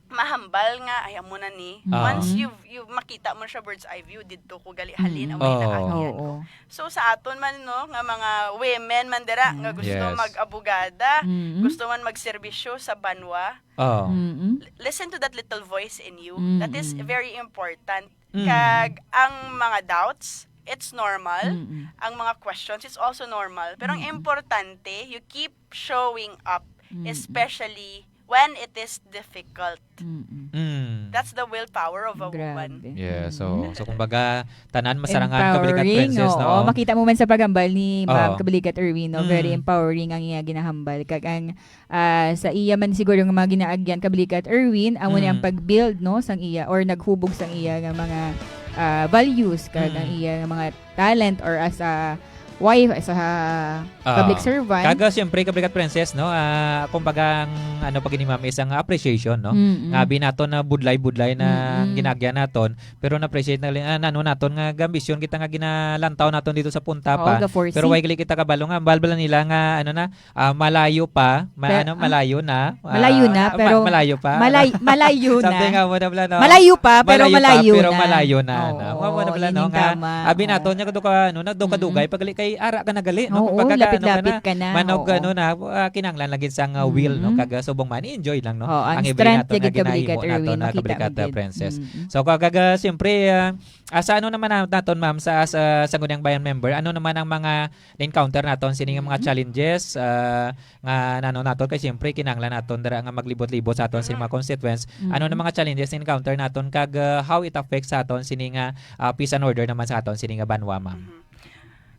mahambal nga, "Ay, amo na ni." Oo. Once Mm. you've, you've makita mo siya bird's eye view, didto ko gali halin, Mm. amo yung Oo. naagyan ko. Oo. So, sa aton man, no, nga mga women man dira, nga Mm. gusto Yes. mag-abogada, Mm. gusto man magserbisyo sa banwa, Oo. Mm-mm. L-, listen to that little voice in you. That is Mm-mm. very important. Mm. Kag ang mga doubts, it's normal. Mm-mm. Ang mga questions, it's also normal. Pero ang Mm-mm. importante, you keep showing up, Mm-mm. especially when it is difficult. Mm-mm. Mm. That's the willpower of a woman. Grabe. Yeah, so, Mm. so kumbaga, tanan masarangan, Kablikat Empowering, Princess, no? oo. Makita mo man sa paghambal ni Ma'am Oo. Kablikat Erwin, no? Very Mm. empowering ang iya ginahambal. Kag ang ah, sa iya man siguro nga mga ginaagyan, Kablikat Erwin, amo ni ang Mm. pag-build, no, sang iya or naghubog sang iya nga mga, ah, values kag ang Mm. iya nga mga talent or as a wife, sa Ah, public servant. Kaga, siyempre, Kabrigat Princess, no? Ah, kumbaga, ang ano pa gini, ma'am, isang appreciation, no? Mm-mm. Nga abi naton na budlay-budlay na Mm-mm. ginagyan naton, pero na-appreciate na li-, ah, nano naton nga gambisyon kita nga ginalantaw naton dito sa punta Oo, pa. Ga-foresee. Pero why gali kita kabalo nga, balbala nila nga, ano na, ah, malayo pa, ma-, Pe-, ano, ah? Malayo na, Malayo ah, na, ma-, pero malayo pa, ano? malay-, malayo na. Something nga mo na bala, no? Malayo pa, pero Malayo pa, malayo pero na. malayo na, no? Oo, Mo na bala, yun no? yung Nga, tama. abi Oo. naton, nga kadugay, ano, na, dugay-dugay, Mm-mm. pag gali kay ara ka na gali, no? Oo, Kumbaga, ka, ano ka lapit-lapit na, ka na. manog, Oo. ano na, ah, kinahanglan lagi sang, ah, will, no? Mm-mm. Kag, ah, subong man, i-enjoy lang, no? Oo, ang Ang ibre strength naton nga gid, Kabrigat ginahimo Erwin, naton na makita Kabrigat mo gid. Princess. Mm-mm. So, kag, ah, siyempre, ah, ah, sa ano naman na-, naton, ma'am, sa, sa Sangguniang Bayan member, ano naman ang mga na-encounter naton sini nga mga Mm-hmm. challenges, ah, nga nano naton kay siyempre kinahanglan naton dira nga maglibot-libot sa aton sini Mm-hmm. mga constituents. Ano na Mm-hmm. mga challenges na encounter naton kag, ah, how it affects sa aton sini nga, ah, peace and order naman sa aton sini nga banwa, ma'am? Mm-hmm.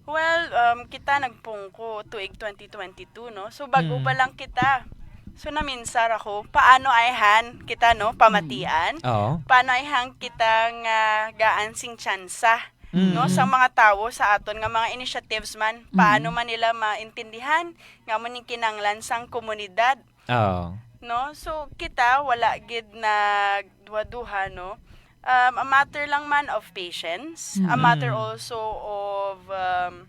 Well, um, kita nagpungko tuig twenty twenty-two, no? So, bago Mm. pa lang kita. So, naminsar ako, paano ayhan kita, no, pamatian? Mm. Oo. Paano ayhan kita nga gaan sing tsansa? no, Mm. sa mga tawo sa aton nga mga initiatives man, Mm. paano man nila maintindihan nga amo ning kinahanglan sang komunidad, Oo. no? So, kita wala gid nagduha-duha, no? Um, a matter lang man of patience, a Mm. matter also of, um,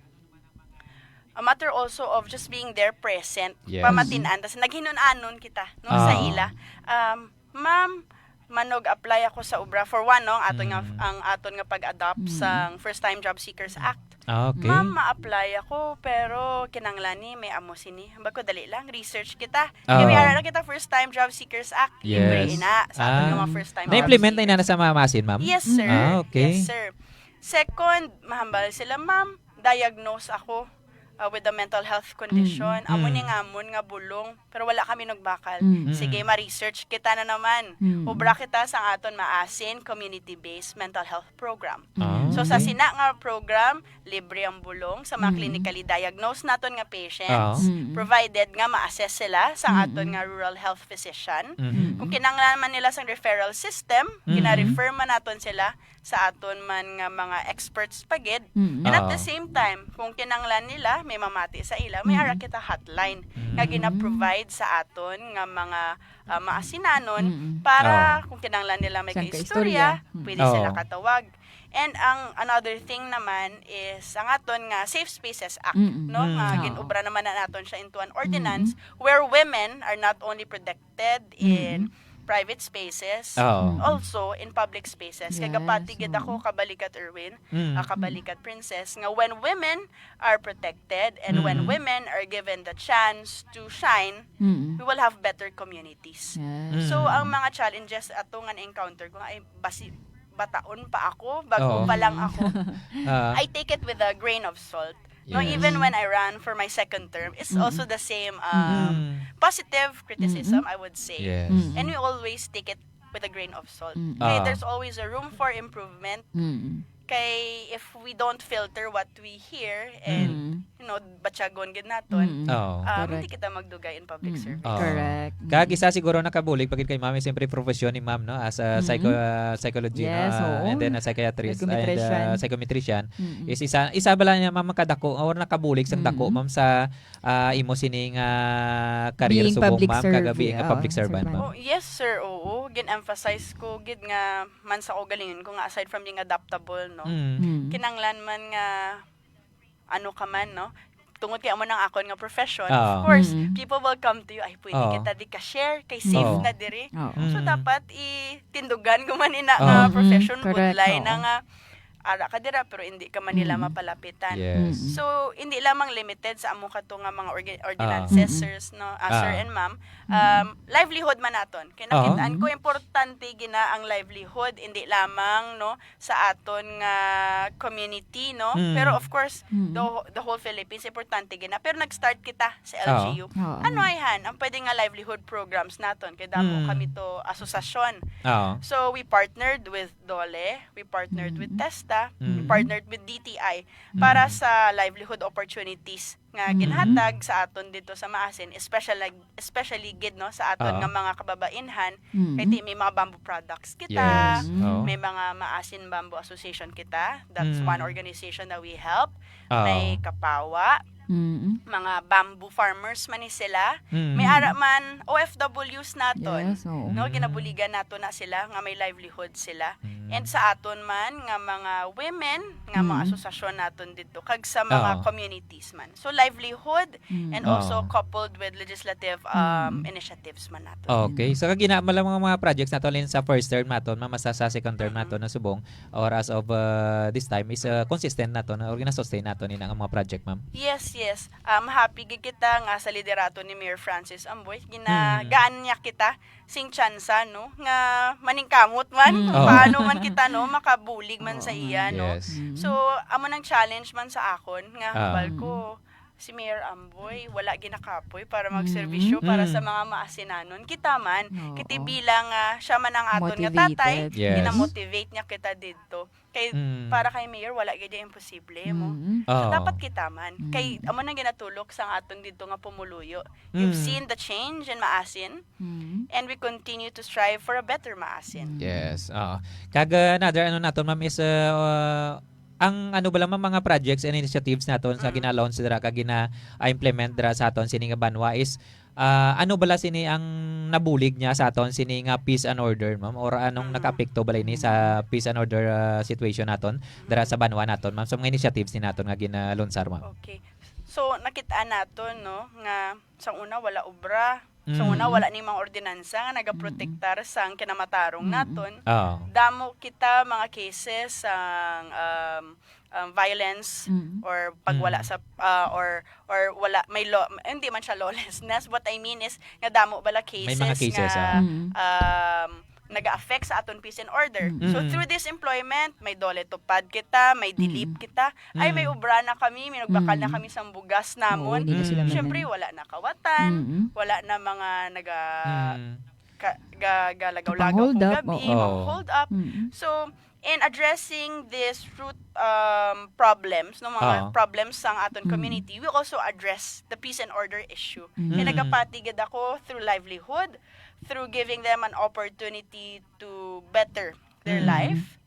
a matter also of just being there present, Yes. pamatin-an, tas naghinun-anon kita, no, sa Ah. ila. Um, Ma'am, manog-apply ako sa obra. For one, no, ang aton nga, Mm. ang aton nga pag-adopt Mm. sang First Time Job Seekers Act. Ah, okay. Ma'am, ma-apply ako, pero kinahanglan ni may amo sini. Hambal ko, dali lang, research kita. Kay may Oo. ara na kita First Time Job Seekers Act. Libre Yes. ina sa aton nga Ah. mga first time job Na-implement na ina seekers. na sa Mamasin, ma'am? Yes, sir. Ah, okay. Yes, sir. Second, mahambal sila, ma'am, diagnose ako, ah, with a mental health condition. Mm. Amo ni Mm. nga amon nga bulong, pero wala kami nagbakal. Mm. Sige, Mm. ma-research kita na naman. Mm. Obra kita sa aton maasin community-based mental health program. Ah, So, sa okay. sina nga program, libre ang bulong sa mga Mm. clinically diagnosed naton nga patients, Ah. Mm. provided nga ma-assess sila sa Mm. aton nga rural health physician. Mm. Kung kinahanglan man nila sang referral system, Mm. gina-refer man naton sila sa aton man nga mga experts pa gid. Mm. And at the Oo. same time, kung kinahanglan nila, may mamati sa ila, may Mm. ara kita hotline nga Mm. gina-provide sa aton nga mga, ah, maasinanon Mm. para Oo. kung kinahanglan nila may Sang kaistorya, kaistorya. Mm. pwede sila Oo. katawag. And ang another thing naman is ang aton nga Safe Spaces Act, Mm. no? Nga Mm. gin-obra naman na naton siya into an ordinance Mm. where women are not only protected in Mm. private spaces, Oo. also in public spaces. Kay Yes, gapati gid oo. ako, kabalikat Erwin, Mm. ah, kabalikat Princess, nga when women are protected and when Mm. women are given the chance to shine, Mm. we will have better communities. Yes. So, Mm. ang mga challenges ato nga na-encounter ko nga, ay, basi, bataon pa ako, bago Oo. pa lang ako, Ah. I take it with a grain of salt. No, Yes. even when I ran for my second term, it's Mm. also the same, um, Mm. positive criticism, Mm. I would say. Yes. Mm. And we always take it with a grain of salt. Mm. Kay Ah. there's always a room for improvement. Mm. Kay if we don't filter what we hear and, Mm. you know, batyagon gid naton, Mm. Oo. um, Correct. hindi kita magdugay in public Mm. service. Oo. Correct. Kag Mm. isa siguro nakabulig pa gid kay Ma'am, siyempre profesyon ni Ma'am, no, as a Mm. psycho-, ah, psychology, Yes, no, ah, oo. and then a psychiatrist, and, ah, Psychometrician. psychometrician, Mm. is isa, isa bala niya, Ma'am, makadako or nakabulig sang dako, Mm. Ma'am, sa, ah, imo sining, ah, career Being subong, public Ma'am, kag service, being a oo, public servant, servant. Ma'am? Oh, yes, sir, oo. Gin-emphasize ko gid nga man sa kaugalingon ko nga aside from being adaptable, no, Mm. Mm. kinanglan man nga ano ka man, no? Tungod kay amo nang akon nga profession, Oo. of course, Mm. people will come to you, "Ay, pwede Oo. kita di ka-share, kay safe Oo. na diri." Oo. So, Mm. dapat itindugan ko man ina Oo. nga Mm-mm. profession, Correct, budlay na oo. nga ara ka dira, pero hindi ka man nila Mm. mapalapitan. Yes. Mm-mm. So, hindi lamang limited sa amo kato nga mga orga-, ordinances, Mm-mm. sirs, no? Ah, sir Ah. and ma'am, Mm-mm. um, livelihood man naton. Kay Oo. nakitaan ko, Mm-mm. importante gina ang livelihood, hindi lamang, no, sa aton nga community, no? Mm. Pero of course, Mm. the, the whole Philippines, importante gina. Pero nag-start kita sa Oo. L G U. Oo. Ano ay han? Ang pwede nga livelihood programs naton, kay damo Mm. kami to asosasyon. Oo. So, we partnered with DOLE, we partnered with Mm. TESDA, Mm. partnered with D T I para Mm. sa livelihood opportunities nga Mm. ginhatag sa aton dito sa Maasin, especially, especially gid, no, sa aton Oo. nga mga kababainhan. Mm. Kay ti-, may mga bamboo products kita, Yes. Mm. Oo. may mga Maasin Bamboo Association kita. That's Mm. one organization that we help. Oo. May Kapawa, Mm. mga bamboo farmers man ni sila. Mm. May ara man O F Ws naton. Yes, oo. No, Mm. ginabuligan nato na sila nga may livelihood sila. Mm. And sa aton man nga mga women, nga mga Mm. asosasyon naton dito, kag sa mga Oo. communities man. So, livelihood Mm. and also Oo. coupled with legislative, um, Mm. initiatives man naton. Okay. Mm. So, kag ina-, mga, mga projects nato, alin sa first term naton, ma-, masa sa second term Mm. naton na subong, or as of, uh, this time, is, uh, consistent naton, or gina-sustain naton ina nga mga project, ma'am? Yes, yes. Um, happy gid kita nga sa liderato ni Mayor Francis Amboy, gina-, Mm. gaan niya kita sing tsansa, no, nga maningkamot man Mm. kung Oo. paano man kita, no, makabulig man sa Oo, iya, man. no. Yes. Mm. So, amo nang challenge man sa akon nga Ah. hambal ko, Mm. si Mayor Amboy, wala ginakapoy para Mm. magserbisyo para sa Mm. mga maasinanon. Kita man, Oo. kiti bilang, ah, siya man ang aton nga tatay, Motivated. Yes. gina-motivate niya kita didto. Kay Mm. para kay Mayor, wala gid yung imposible mo. Mm. So, Oo. dapat kita man. Mm. Kay amo nang ginatulok sang aton didto nga pumuluyo. You've Mm. seen the change in Maasin, Mm. and we continue to strive for a better Maasin. Mm. Yes, oo. Kag, uh, another ano naton, ma'am, is, uh, uh, ang ano bala, ma'am, mga projects and initiatives naton sa Mm. gina-launch dira kag gina-implement dira sa aton sini nga banwa is, uh, ano bala sini ang nabulig niya sa aton sini nga peace and order, ma'am? Or anong Mm. nakaapekto bala ini sa Mm. peace and order, uh, situation naton dira sa banwa naton, ma'am, sa mga initiatives ni naton nga ginalunsar, ma'am? Okay. So, nakita naton, no, nga sa una wala obra. Sa una, Mm. wala ni mga ordinansa nga nagaprotektar Mm. sang kinamatarong Mm. naton. Oo. Damo kita mga cases sang, um, um, violence Mm. or pag wala Mm. sa, ah, or, or wala, may law, hindi man siya lawlessness. What I mean is, nga damo bala May mga cases cases, nga, ah. Mm. um, naga-affect sa aton peace and order. Mm. So, Mm. through this employment, may DOLE TUPAD kita, may DILIP Mm. kita. Ay, may Mm. obra na kami, may nagbakal na Mm. kami sang bugas Oo, namon. di na sila Mm. Siyempre, man-, wala na kawatan, Mm. wala na mga naga-, Mm. ka-, ga-, galagaw-lagaw Pang-hold kung up, gabi, oo. mga Oo. hold up. Mm. So, in addressing these root, um, problems, no, mga Oo. problems sang aton Mm. community, we also address the peace and order issue. Kaya Mm. nagapati gid ako through livelihood, through giving them an opportunity to better their Mm. life,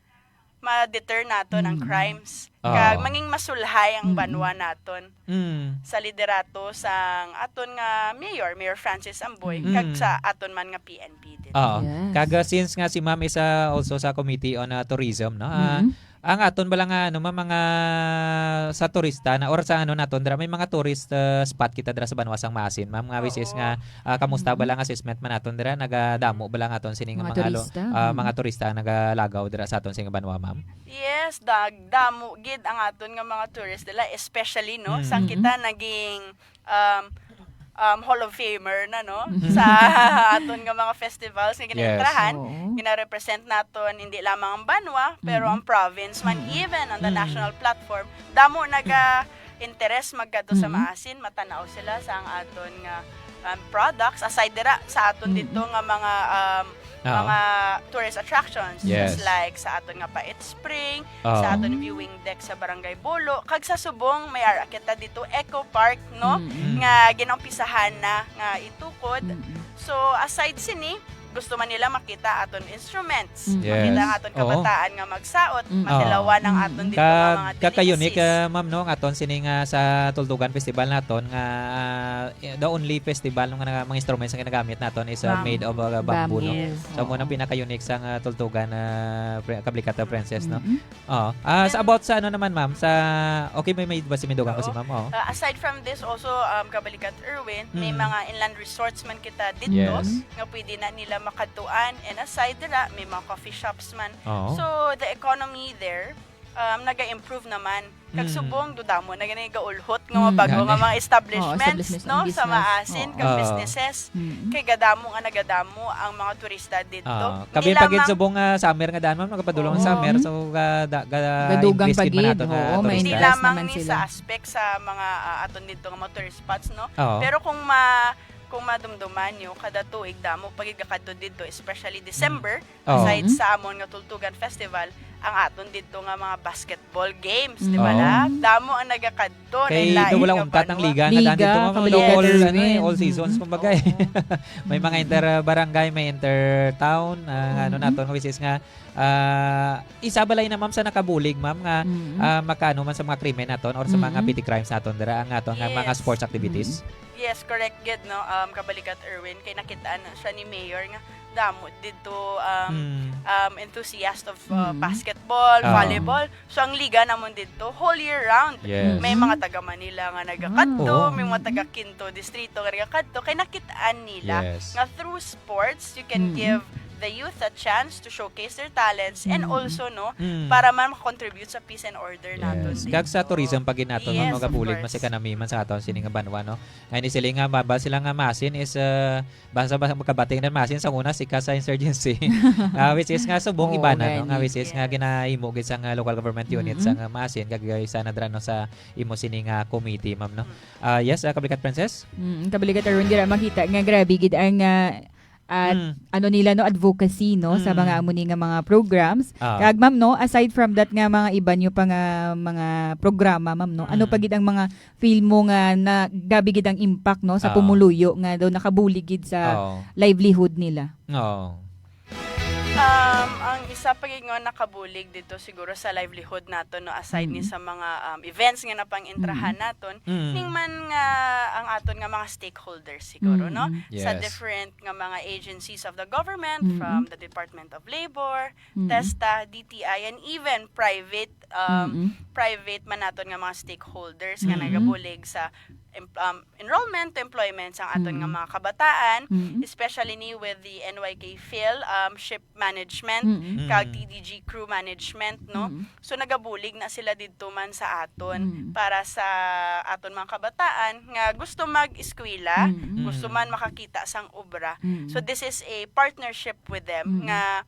ma-deter naton ang Mm. crimes. Oo. Kag mangin masulhay ang Mm. banwa naton Mm. sa liderato sang aton nga mayor, Mayor Francis Amboy, Mm. kag sa aton man nga P N P din. Oo. Yes. Kag, uh, since nga si Ma'am is, uh, also sa Committee on, uh, Tourism, no? Ah, Mm. ang aton bala nga, ano, ma-, mga sa turista na, or sa ano naton dira, may mga tourist, uh, spot kita dira sa banwa sang Maasin, ma'am, nga which is Oo. nga, ah, kamusta Mm. bala ang assessment man naton dira? Nagadamo bala ang aton sini nga Mga mga lo-, turista, ah, mm. mga turista ang nagalagaw dira sa aton sini nga banwa, ma'am? Yes, dag-, damo gid ang aton nga mga tourist dira, especially, no, Mm. sang Mm. kita naging, um, um, Hall of Famer na, no, Mm. sa aton nga mga festivals nga Yes. ginaentrahan, Oo. gina-represent naton hindi lamang ang banwa, pero Mm. ang province man, Mm. even on the Mm. national platform. Damo naga interes magkadto sa Mm. Maasin, matanaw sila sa ang aton nga, um, products. Aside dira sa aton Mm. dito nga mga, um, Oo. mga tourist attractions, Yes. just like sa aton nga Pait Spring, Oo. sa aton viewing deck sa Barangay Bolo, kag sa subong may ara kita dito, Eco Park, no, Mm. nga ginaumpisahan na nga itukod. Mm. So, aside sini, gusto man nila makita aton instruments, Mm. Yes. makita ang aton Oo. kabataan nga magsaot, Mm. matilawan ang Mm. aton dito nga Ka-, mga kakayunik, delicacies. ah, ma'am, no, ang aton sini nga sa Tultugan Festival naton nga, ah, the only festival nga mga instruments nga ginagamit naton is, ah, Bamboo. made of, ah, bamboo, no? Bamboo. Yes. So, amo Oo. nang pinaka-unique sa nga Tultugan, ah, pre-, Kablikatan Princess, no? Mm-mm. Oo. Ah, sa And about sa ano naman, ma'am, sa, okay, may, may, basta may dugang pa si Oo. ma'am, oo. Uh, aside from this, also, um, Kabalikat Erwin, may Mm. mga inland resorts man kita dito Yes. nga pwede na nila makadtuan. And aside dira, may mga coffee shops man. Oo. So, the economy there, um, naga-improve naman. Kag Mm. subong, dudamo na gani gaulhot nga Mm. mga bago nga Gani. mga establishments, Oo, establishments, no, ang sa business. Maasin, Oo. kag Oo. businesses. Mm. Kay gadamo nga nagadamo ang mga turista dito. Ah, Hindi kami pa gid lamang subong, ah, summer nga daan, ma'am, nagapadulong ang Oo. summer. Mm. So, ga-, da-, ga-, Gadugang increase pa gid man gid. nato nga Oo, may turista. Hindi interest lamang naman ni sila. sa aspect sa mga, ah, aton dito nga mga tourist spots, no? Oo. Pero kung ma-, kung madumduman nyo, kada tuig damo pa gid kakadto dito, especially December, Mm. Oo. aside Mm. sa amon nga Tultugan Festival, ang aton didto nga mga basketball games, di ba Oo. na? Damo ang nagakadto, Kay lain-lain daw wala nga untat ang banwa. liga, nga Liga, dati ito nga mga kabalikat all, ano eh, Erwin. all seasons, Mm-mm. kumbaga eh. Oo. May mga Mm-mm. inter-barangay, may inter-town, ah, ano Mm-mm. naton, nga which is nga, ah, isa balay na, ma'am, sa nakabulig, ma'am, nga, Mm-mm. ah, makaano man sa mga krimen naton or sa mga Mm-mm. petty crimes naton dira, ang aton nga mga Yes. sports activities. Mm-mm. Yes, correct gid, no? Um, kabalikat Erwin, kay nakitaan na siya ni Mayor nga damo didto, um, Mm. um, enthusiast of, uh, Mm. basketball, Ah. volleyball. So, ang liga namon didto, whole year round. Yes. May Mm. mga taga Manila nga nagakadto, Ah. Oo. may mga taga Quinto Distrito nga nagakadto, kay nakitaan nila Yes. nga through sports, you can Mm. give the youth a chance to showcase their talents and Mm. also, no, Mm. para man makakontribute sa peace and order naton Yes. Kag sa didto. tourism pa gid naton, Yes, no, of gabulig man sa course. economy man sa aton sini nga banwa, no? Nga ini sila nga ba, ba sila nga masin is, uh, basta ba magkabating na masin sa una, sika sa insurgency. Ah, which is nga subong Oo, iba na, no? gani. Nga which is nga Yes. ginahimo gid sa nga local government unit Mm-mm. sa nga masin, kag isa na dira, no, sa imo sini nga committee, ma'am, no? Mm. Ah, yes, ah, Kablikat Princess? Mm, Kablikat Aaron, dira makita nga grabe gid ang, ah, at Mm. ano nila, no, advocacy, no, sa Mm. mga amo ni nga mga programs. Ah. Kag, ma'am, no, aside from that nga mga iba nyo pa nga mga programa, ma'am, no, ano pa Mm. gid ang mga feel mo nga na gabi gid ang impact, no, sa Ah. pumuluyo nga daw nakabulig gid sa Oo. livelihood nila? Oo. Um, ang isa pa gid nga nakabulig dito siguro sa livelihood naton, no, aside ni Mm. sa mga, um, events nga napang-intrahan Mm. naton, Mm. ning man nga ang aton nga mga stakeholders siguro, no? Mm. Sa Yes. different nga mga agencies of the government, Mm. from the Department of Labor, Mm. TESDA, D T I, and even private, um, Mm. private man naton nga mga stakeholders nga Mm. nagabulig sa em-, um, enrollment to employment sang aton nga Mm. mga kabataan, Mm. especially ni with the N Y K Phil, um, ship management, Mm. kag Mm. T D G crew management, no? Mm. So, nagabulig na sila didto man sa aton Mm. para sa aton mga kabataan nga gusto mag-eskwela, Mm. gusto Mm. man makakita sang obra. Mm. So, this is a partnership with them Mm. nga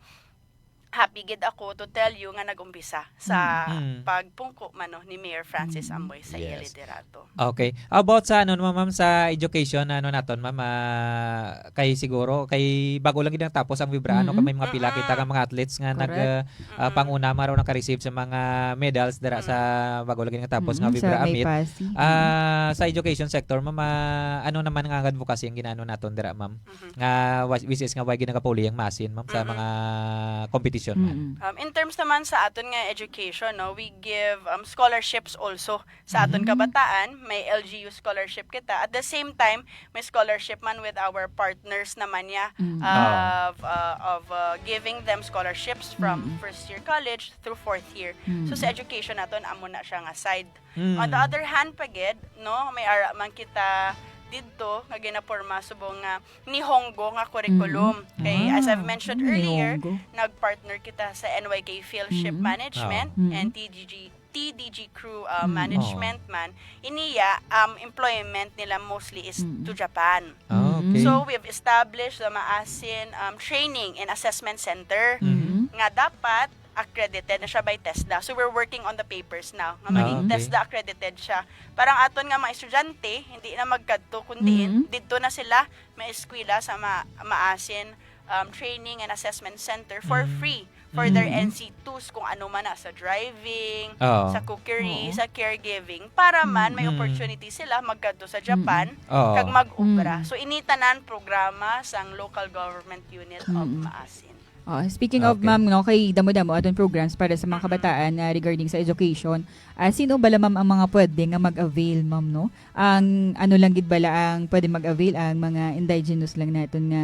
happy gid ako to tell you nga nag-umpisa sa Mm. Mm. pagpungko man, no, ni Mayor Francis Mm. Amboy sa iya Yes. liderato. Okay. About sa ano naman, ma'am, sa education, ano naton, ma'am, ah, kay siguro, kay bago lang gid natapos ang Vibra, ano, Mm. kay may mga pila Mm-mm. kita nga mga athletes nga nag, Correct. ah, ah, Mm-mm. panguna man raw naka-receive sa mga medals dira sa Mm. bago lang gid natapos nga Mm, sa Vibra may Amit. Passi. Mm. Ah, sa education sector, ma'am, ah, ano naman nga advocacy ang ginano naton dira, ma'am? Mhm. Nga wa-, which is nga way ginagapauli ang masin, ma'am, sa Mm-mm. mga competition man. Mm-mm. Um, in terms naman sa aton nga education, no, we give, um, scholarships also sa aton Mm. kabataan. May L G U scholarship kita. At the same time, may scholarship man with our partners naman niya Mm. Ah. of, uh, of, uh, giving them scholarships from Mm. first year college through fourth year. So, Mm. sa education naton, amo na siya nga side. Mm. On the other hand pa gid, no, may ara man kita didto nga ginaporma subong nga Nihongo nga curriculum. Mm. Kay, as I've Ah, mentioned earlier, Nihongo. nag-partner kita sa N Y K Fellowship Mm. Management Ah. Mm. and T D G, T D G Crew, uh, Mm. Management Oh. man. Iniya, um, employment nila mostly is Mm. to Japan. Ah, Mm. okay. So, we've established the Maasin, um, Training and Assessment Center Mm. nga dapat accredited na siya by TESDA. So, we're working on the papers now nga Ah, maging okay. TESDA accredited siya. Parang aton nga mga estudyante, hindi na magkadto, kundi Mm. didto na sila maeskwela sa ma-, Maasin, um, Training and Assessment Center for Mm. free for their Mm. N C twos, kung ano man na, sa driving, Oo. sa cookery, Oo. sa caregiving, para man may Mm. opportunity sila magkadto sa Japan Mm. Oo. kag mag-obra. Mm. So, ini tanan programa sang local government unit of Mm. Maasin. Oh, speaking of, Okay. ma'am, no, kay damo-damo aton programs para sa mga Mm-mm. kabataan, ah, regarding sa education. Ah, sino bala, ma'am, ang mga pwede nga mag-avail, ma'am, no? Ang ano lang gid bala ang pwede mag-avail, ang mga indigenous lang naton nga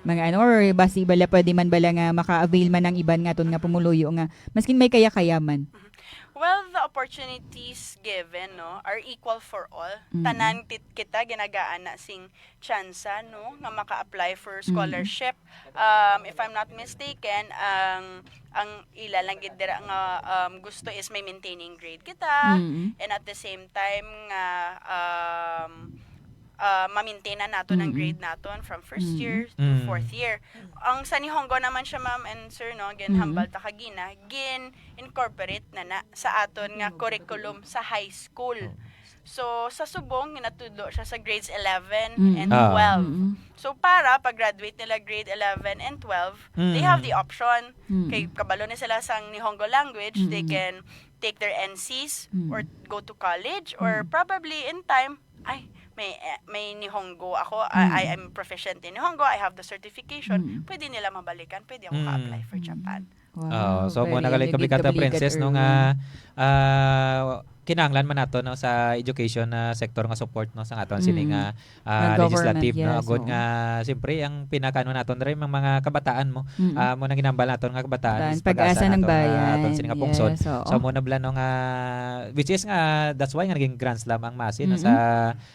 mga ano, or basi bala pwede man bala nga maka-avail man ang iban nga aton nga pumuluyo nga maskin may kaya-kaya man? Well, the opportunities given, no, are equal for all. Mm. Tanan tit-, kita ginagaan na sing tsansa, no, nga maka-apply for Mm. scholarship. Um, if I'm not mistaken, ang, ang ila lang gid dira nga, um, gusto is may maintaining grade kita, Mm. and at the same time nga, um, ah, ma-maintain na naton ang Mm. grade naton from first Mm. year to Mm. fourth year. Ang sa Nihongo naman siya, ma'am and sir, no, Mm. ginhambal ta kagina, gin-incorporate na na sa aton nga Mm. curriculum sa high school. Oh. So, sa subong, ginatudlo siya sa grades eleven Mm. and Ah. twelve. Mm. So, para pag-graduate nila grade eleven and twelve, they have the Mm. option. Mm. Kay kabalo na sila sang Nihongo language, they Mm. can take their N Cs Mm. or go to college, or Mm. probably in time, "Ay, may, eh, may Nihongo ako. I, I Mm. am proficient in Nihongo. I have the certification." Mm. Pwede nila mabalikan. Pwede ako Mm. ka-apply for Japan. Wow, Oo, so, mo very na galing good, Kabrigada Kabrigada Princess, no, Erwin. nga, ah, kinahanglan man nato, no, sa education, ah, sector nga support, no, sa aton sini Mm. nga, Nga ah, government, legislative, no, yes, agud oo. nga, siyempre, ang pinakaano naton diri, mga, mga kabataan mo, Mm. ah, mo nang ginambal naton nga kabataan Kabataan, is pag-asa pag-asa ng naton nga bayan, aton sini nga pungsod. Yes, oo. So, mo na bala, no, nga, which is nga, that's why nga naging Grand Slam ang MASI, no, Mm-mm. sa,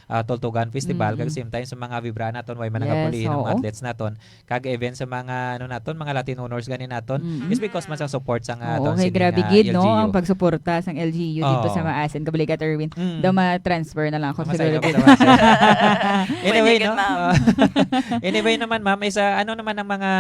ah, Tultugan Festival, kag Mm-mm. same time sa mga vibra naton, way man Yes, nagabulihi ng mga oo. athletes naton. Kag even sa mga, ano naton, mga Latin honors gani naton, Mm. is because man sa support sa nga Oo, aton kay sini grabe nga gid, no, L G U. Ang pagsuporta sang L G U dito sa Oo. Maasin. Kabrigada Erwin, Mm. daw ma-transfer na lang ako Ang siguro masaya dito. Ka sa Maasin. Anyway, Pwede gid, no? ma'am. Anyway naman, ma'am, is, ah, ano naman ang mga,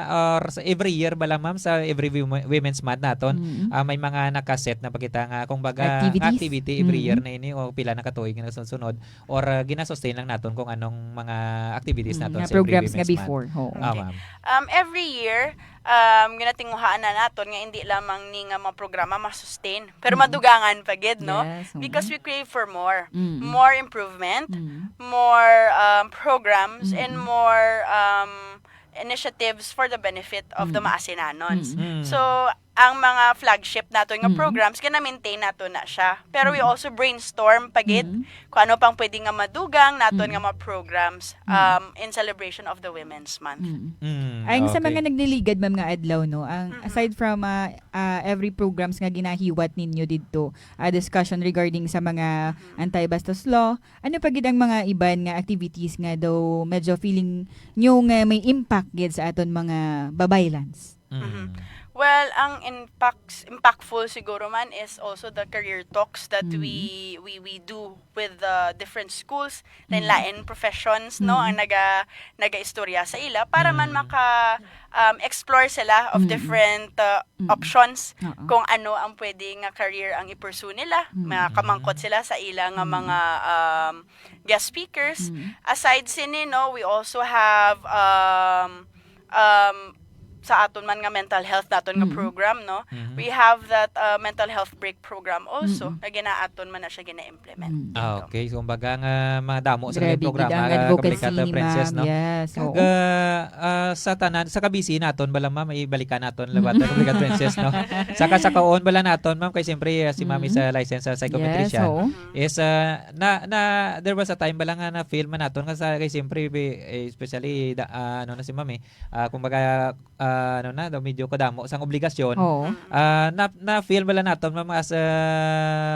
or sa every year ba lang, ma'am, sa every Wom-, Women's Month naton, Mm. ah, may mga nakaset na pakita nga, kung baga, nga Activities? activity every year Mm. na ini o pila na katuig na sunod-sunod. Or, ah, gina-sustain lang naton kung anong mga activities Mm, naton nga sa every programs nga Women's Month. before, oo. Ah, Okay. ma'am. Um, every year, um, ginatinguhaan na naton nga hindi lamang ni nga mga programa ma-sustain, pero Mm. madugangan pa gid, no? Yes, oo. Because we crave for more. Mm. More improvement, Mm. more, um, programs, and Mm. more, um, initiatives for the benefit of the Mm. Maasinanons. Mm. Mm. So, ang mga flagship naton nga Mm. programs, gina-maintain naton na siya. Pero we Mm. also brainstorm pa gid Mm. kung ano pang pwede nga madugang naton Mm. nga mga programs, Mm. um, in celebration of the Women's Month. Mm. Mm, Ay, sa okay. mga nagliligad, ma'am, nga adlaw, no, ang, Mm. aside from, ah, ah, every programs nga ginahiwat ninyo didto, ah, discussion regarding sa mga Mm. anti-bastos law, ano pa gid ang mga iban nga activities nga daw medyo feeling nyo nga may impact gid sa aton mga babaylans? Mm. Mhm. Well, ang impacts, impactful siguro man is also the career talks that Mm. we, we, we do with the different schools, Mm. lain-lain professions, no, Mm. ang naga-, nagaistorya sa ila para man Mm. maka, um, explore sila of Mm. different, uh, Mm. options Oo. kung ano ang pwede nga career ang i-pursue nila. Mm. Mga kamangkot sila sa ila nga Mm. mga, um, guest speakers. Mm. Aside sini, no, we also have, um, um, sa aton man nga mental health naton nga Mm. program, no? Mhm. We have that, uh, mental health break program also, Mm. nga ginaaton man na siya gina-implement Mm. dito. Ah, okay. So, kumbaga nga madamo sa Grabe gid programa, ang ah, advocacy Kabrigada ni Princess, Ma'am. no? Yes, Kag, oo. ah, ah, sa tanan, sa kabisi naton, bala, ma'am, ibalikan naton, Mm. labat, Kabrigada Princess, no? Saka sa kaon, bala naton, ma'am, kay siyempre, ah, si Ma'am is Mm. a licensed, ah, Yes, psychometrician. oo. Mm. Is, ah, na, na, there was a time, bala nga na-feel man naton, kasi, kay siyempre, bi-, eh, especially, da-, ah, ano na si Ma'am, eh, ah, kumbaga, ah, ano na, daw medyo kadamo sang obligasyon. Oo. Mm. Ah, na, na-feel bala naton, ma'am, as a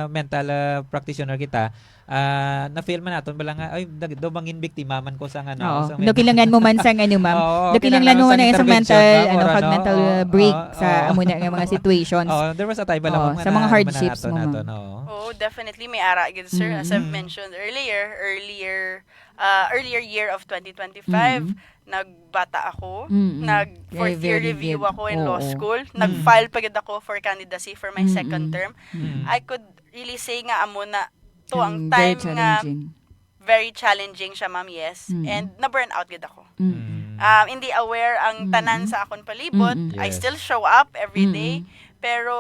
mental, ah, practitioner kita, ah, na-feel man naton bala nga, ay, dag-, daw mangin biktima man ko sang ano, Oo. sang Daw men- kailangan mo man sang ano, ma'am. Oo, Daw kailangan kailangan mo mo man sang sang isang intervention, mental, ma'am, ano, or pag ano, mental, oo, ah, break oo, sa oo. amo na nga mga situations. Oo, there was a time bala, Oo, ma'am, nga sa mga na, ano man na hardships naton, mo, ma'am. naton, oo. Oo, definitely may ara gid, sir. As I've Mm. mentioned earlier, earlier, ah, earlier year of twenty twenty-five, Mm. nagbata ako, Mm-mm. nag Very, fourth year very review good. ako in law Oo. school, Mm. nag-file pa gid ako for candidacy for my Mm-mm. second term. Mm. I could really say nga amo na to ang Ang very time nga challenging. very challenging siya, ma'am, yes. Mm. And na-burn out gid ako. Mm. Mm. Um, hindi aware ang Mm-mm. tanan sa akon palibot. Mm-mm. I Yes. still show up every day, Mm-mm. pero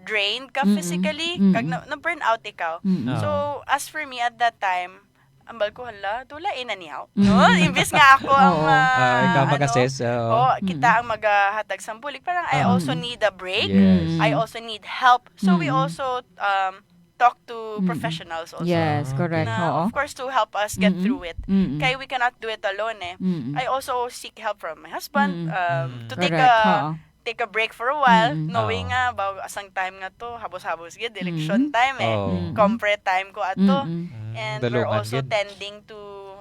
drained ka Mm-mm. physically, kag Mm-mm. na, na-burn out ikaw. Mm-mm. Oo. So, as for me at that time, ambal ko, "Hala, dula, eh, na niya." Mm. No? Imbis nga ako ang, Oo. ah, Ah, ikaw ano, mag-assess, oo. oh, kita Mm. ang maghahatag sang bulig. Parang, I Ah. also Mm. need a break. Yes. Mm. I also need help. So, we Mm. also, um, talk to Mm. professionals also. Yes, Ah, correct. okay. Na, Oo. of course, to help us get Mm-mm. through it. Mm-mm. Kay we cannot do it alone, eh. Mm-mm. I also seek help from my husband, Mm-mm. um, Mm. to take Correct. a Oo. take a break for a while, Mm. knowing Oo. nga, ba, asang time nga to, habos-habos gid, election Mm. time, eh. Oo. Mm. Compre time ko ato. Mm-mm. Mm, And we're daluman also gid. tending to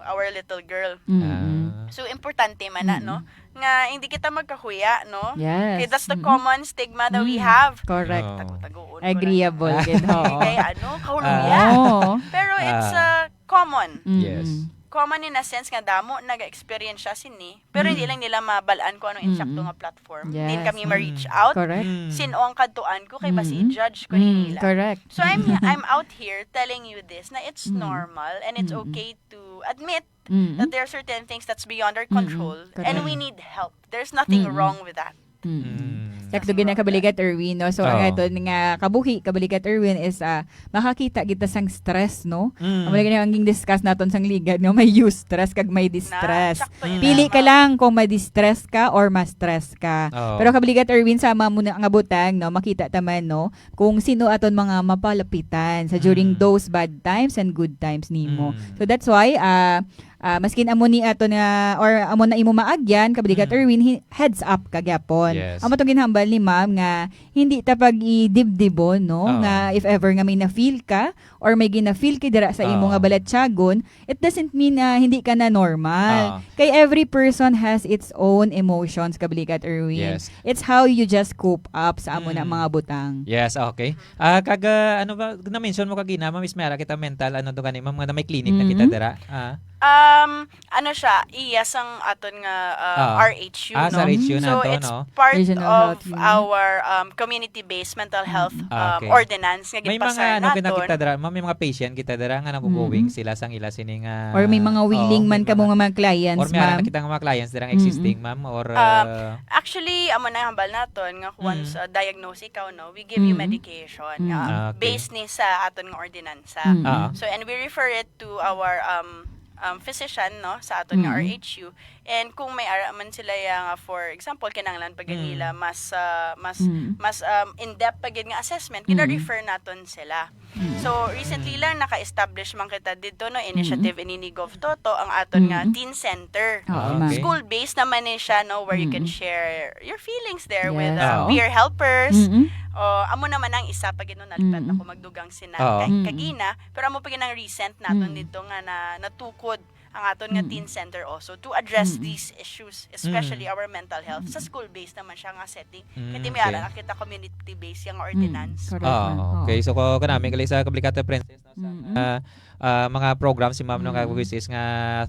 our little girl. Mm-mm. Ah. So, importante man na, no? Mm-mm. Nga hindi kita magkahuya, no? Yes. Kay that's the Mm-mm. common stigma that we Mm. have. Correct. Oo. Tago-tagoon ko lang. Agreeable gid, oo. Kay ano, kahuya. Ah. Oo. Pero it's, Ah. uh, common. Mm-mm. Yes. common in a sense nga damo naga-experience siya sini, pero hindi Mm. lang nila mabalaan kung anong insakto Mm-mm. nga platform. Din Yes. kami ma-reach Mm. out. Correct. Mm. Sino ang kadtuan ko kay basi Mm-mm. i-judge ko Mm, nila. Correct. So, I'm Mm-mm. I'm out here telling you this, na it's Mm. normal and it's Mm-mm. okay to admit Mm-mm. that there are certain things that's beyond our Mm-mm. control and we Correct. need help. There's nothing Mm-mm. wrong with that. Mm. Mm. Sakto gid na, Kabaligad Erwin, no? So, ang Oo. aton nga kabuhi, Kabaligad Erwin, is, ah, makakita kita sang stress, no? Mm. Amo lagi na ang discuss naton sang ligad, no? May eustress kag may distress. Na, sakto Mm. yun, Pili ka ma'am. lang kung ma-distress ka or ma-stress ka. Oo. Pero, Kabaligad Erwin, sama mo na nga butang, no? Makita ta man, no? Kung sino aton mga mapalapitan sa during Mm. those bad times and good times nimo. Mm. So, that's why, ah, Ah, maskin amo ni ato na, or amo na imo maagyan, Kabaligad Mm. Erwin, hi-, heads up ka gyapon. Yes. Amo tong ginhambal ni ma'am nga hindi ta pag-idibdibon, no? Oo. Nga if ever nga may na-feel ka or may gina-feel ka dira sa imo Oo. nga balatyagon, it doesn't mean, ah, hindi ka na normal. Oo. Kay every person has its own emotions, Kabaligad Erwin. Yes. It's how you just cope up sa amo na Mm. mga butang. Yes, okay. Ah, kag, ah, ano ba, na-mention mo kagina, Ma'am Esmeralda, kita mental, ano to gani, ma'am, nga may clinic na kita Mm-mm. dira? Ah. Um, ano siya, iya sang aton nga, uh, Ah. R H U, Ah, sa no? R H U So, na to, it's no? part Regional of Health Unit. our, um, community-based mental health, Mm. Ah, um, okay. ordinance nga May mga, ginpasar ano, naton. Kita dira, ma'am, may mga patient kita dira nga nag-going Mm-mm. sila sang ila sini nga, Or may mga oo, willing may man kamo mga, nga mga clients, or may ara ma'am. na kita nga mga clients dira nga Mm-mm. existing, ma'am, or, Um, uh, actually, amo na ang hambal naton nga once, Mm. uh, diagnose ikaw, no, we give you Mm-mm. medication, Mm. nga Ah, okay. based ni sa aton nga ordinansa. Mm-mm. Ah. So, and we refer it to our, um, um, physician, no, sa aton nga Mm-mm. R H U. And kung may ara man sila ya nga, for example, kinahanglan pa gid Mm. nila mas, ah, mas, Mm. mas, um, in-depth pa gid nga assessment, Mm. gina-refer naton sila. Mm. So, recently Mm. lang naka-establish man kita dito, no, initiative Mm. ini ni Gov Toto, ang aton nga Mm. teen center. Oo, Ah, ma'am. okay. School-based naman ni siya, no, where you can Mm. share your feelings there with, Yes. uh, Oo. peer helpers. Mm-mm. O, amo naman ang isa pa gid, no, nalipat Mm-mm. ako magdugang sina Oo. kay Mm-mm. kagina, pero amo pa gid ang recent naton Mm. dito nga na, natukod ang aton nga Mm. teen center also to address Mm. these issues, especially Mm. our mental health. Sa Mm. school-based naman siya nga setting. Mm, Kaya may ara okay. na kita community-based yang Mm, ordinance. Correct, Ah, ma'am. Oo. okay. So, ko, kanami gali sa Kabaligad Princess, no, sa, Mm-mm. ah, ah, mga programs si ma'am, no, nga Mm. which is nga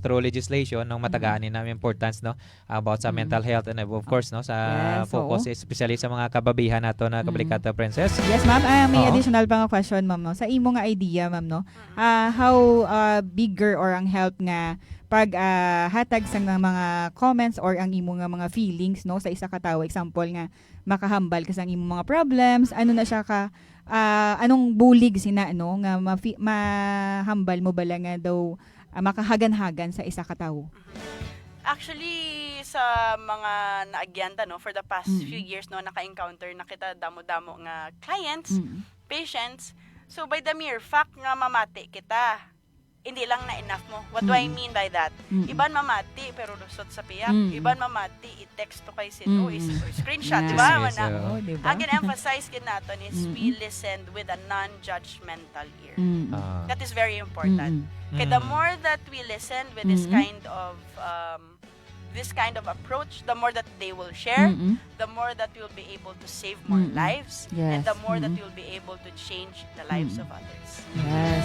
through legislation, no, Mm. matagaan ni namin importance, no, about sa Mm. mental health and of course, no, sa Yes, focus, oo. especially sa mga kababihan nato na Mm. Kabaligad Princess. Yes, ma'am. Ah, may Oo. additional pa nga question, ma'am, no? Sa imo nga idea, ma'am, no? Mm. Ah, how, ah, bigger or ang help nga pag, ah, hatag sang mga comments or ang imo nga mga feelings, no, sa isa ka tawo? Example nga, makahambal ka sang imo mga problems, ano na siya ka, ah, anong bulig sina, no, nga mafi-, mahambal mo bala nga daw, ah, makahaganhagan sa isa ka tawo? Mhm. Actually, sa mga naagyan ta, no, for the past Mm. few years, no, naka-encounter na kita damo-damo nga clients, Mm. patients. So, by the mere fact nga mamati kita, hindi lang na enough mo. What do I Mm. mean by that? Mm. Iban mamati, pero lusot sa piyak. Mm. Iban mamati, i-text to kay sino, Mm. is-, or screenshot, di Yes, ba? yes, Wala. oo. Oh, di ba? Ang gin-emphasize gid naton is we Mm-mm. listened with a non-judgmental ear. Mm. Ah. That is very important. Mm-mm. Kay the Mm. more that we listen with this Mm-mm. kind of, um, this kind of approach, the more that they will share, Mm-mm. the more that we'll be able to save more Mm-mm. lives, and the Yes. more that Mm-mm. we'll be able to change the lives Mm-mm. of others. Yes.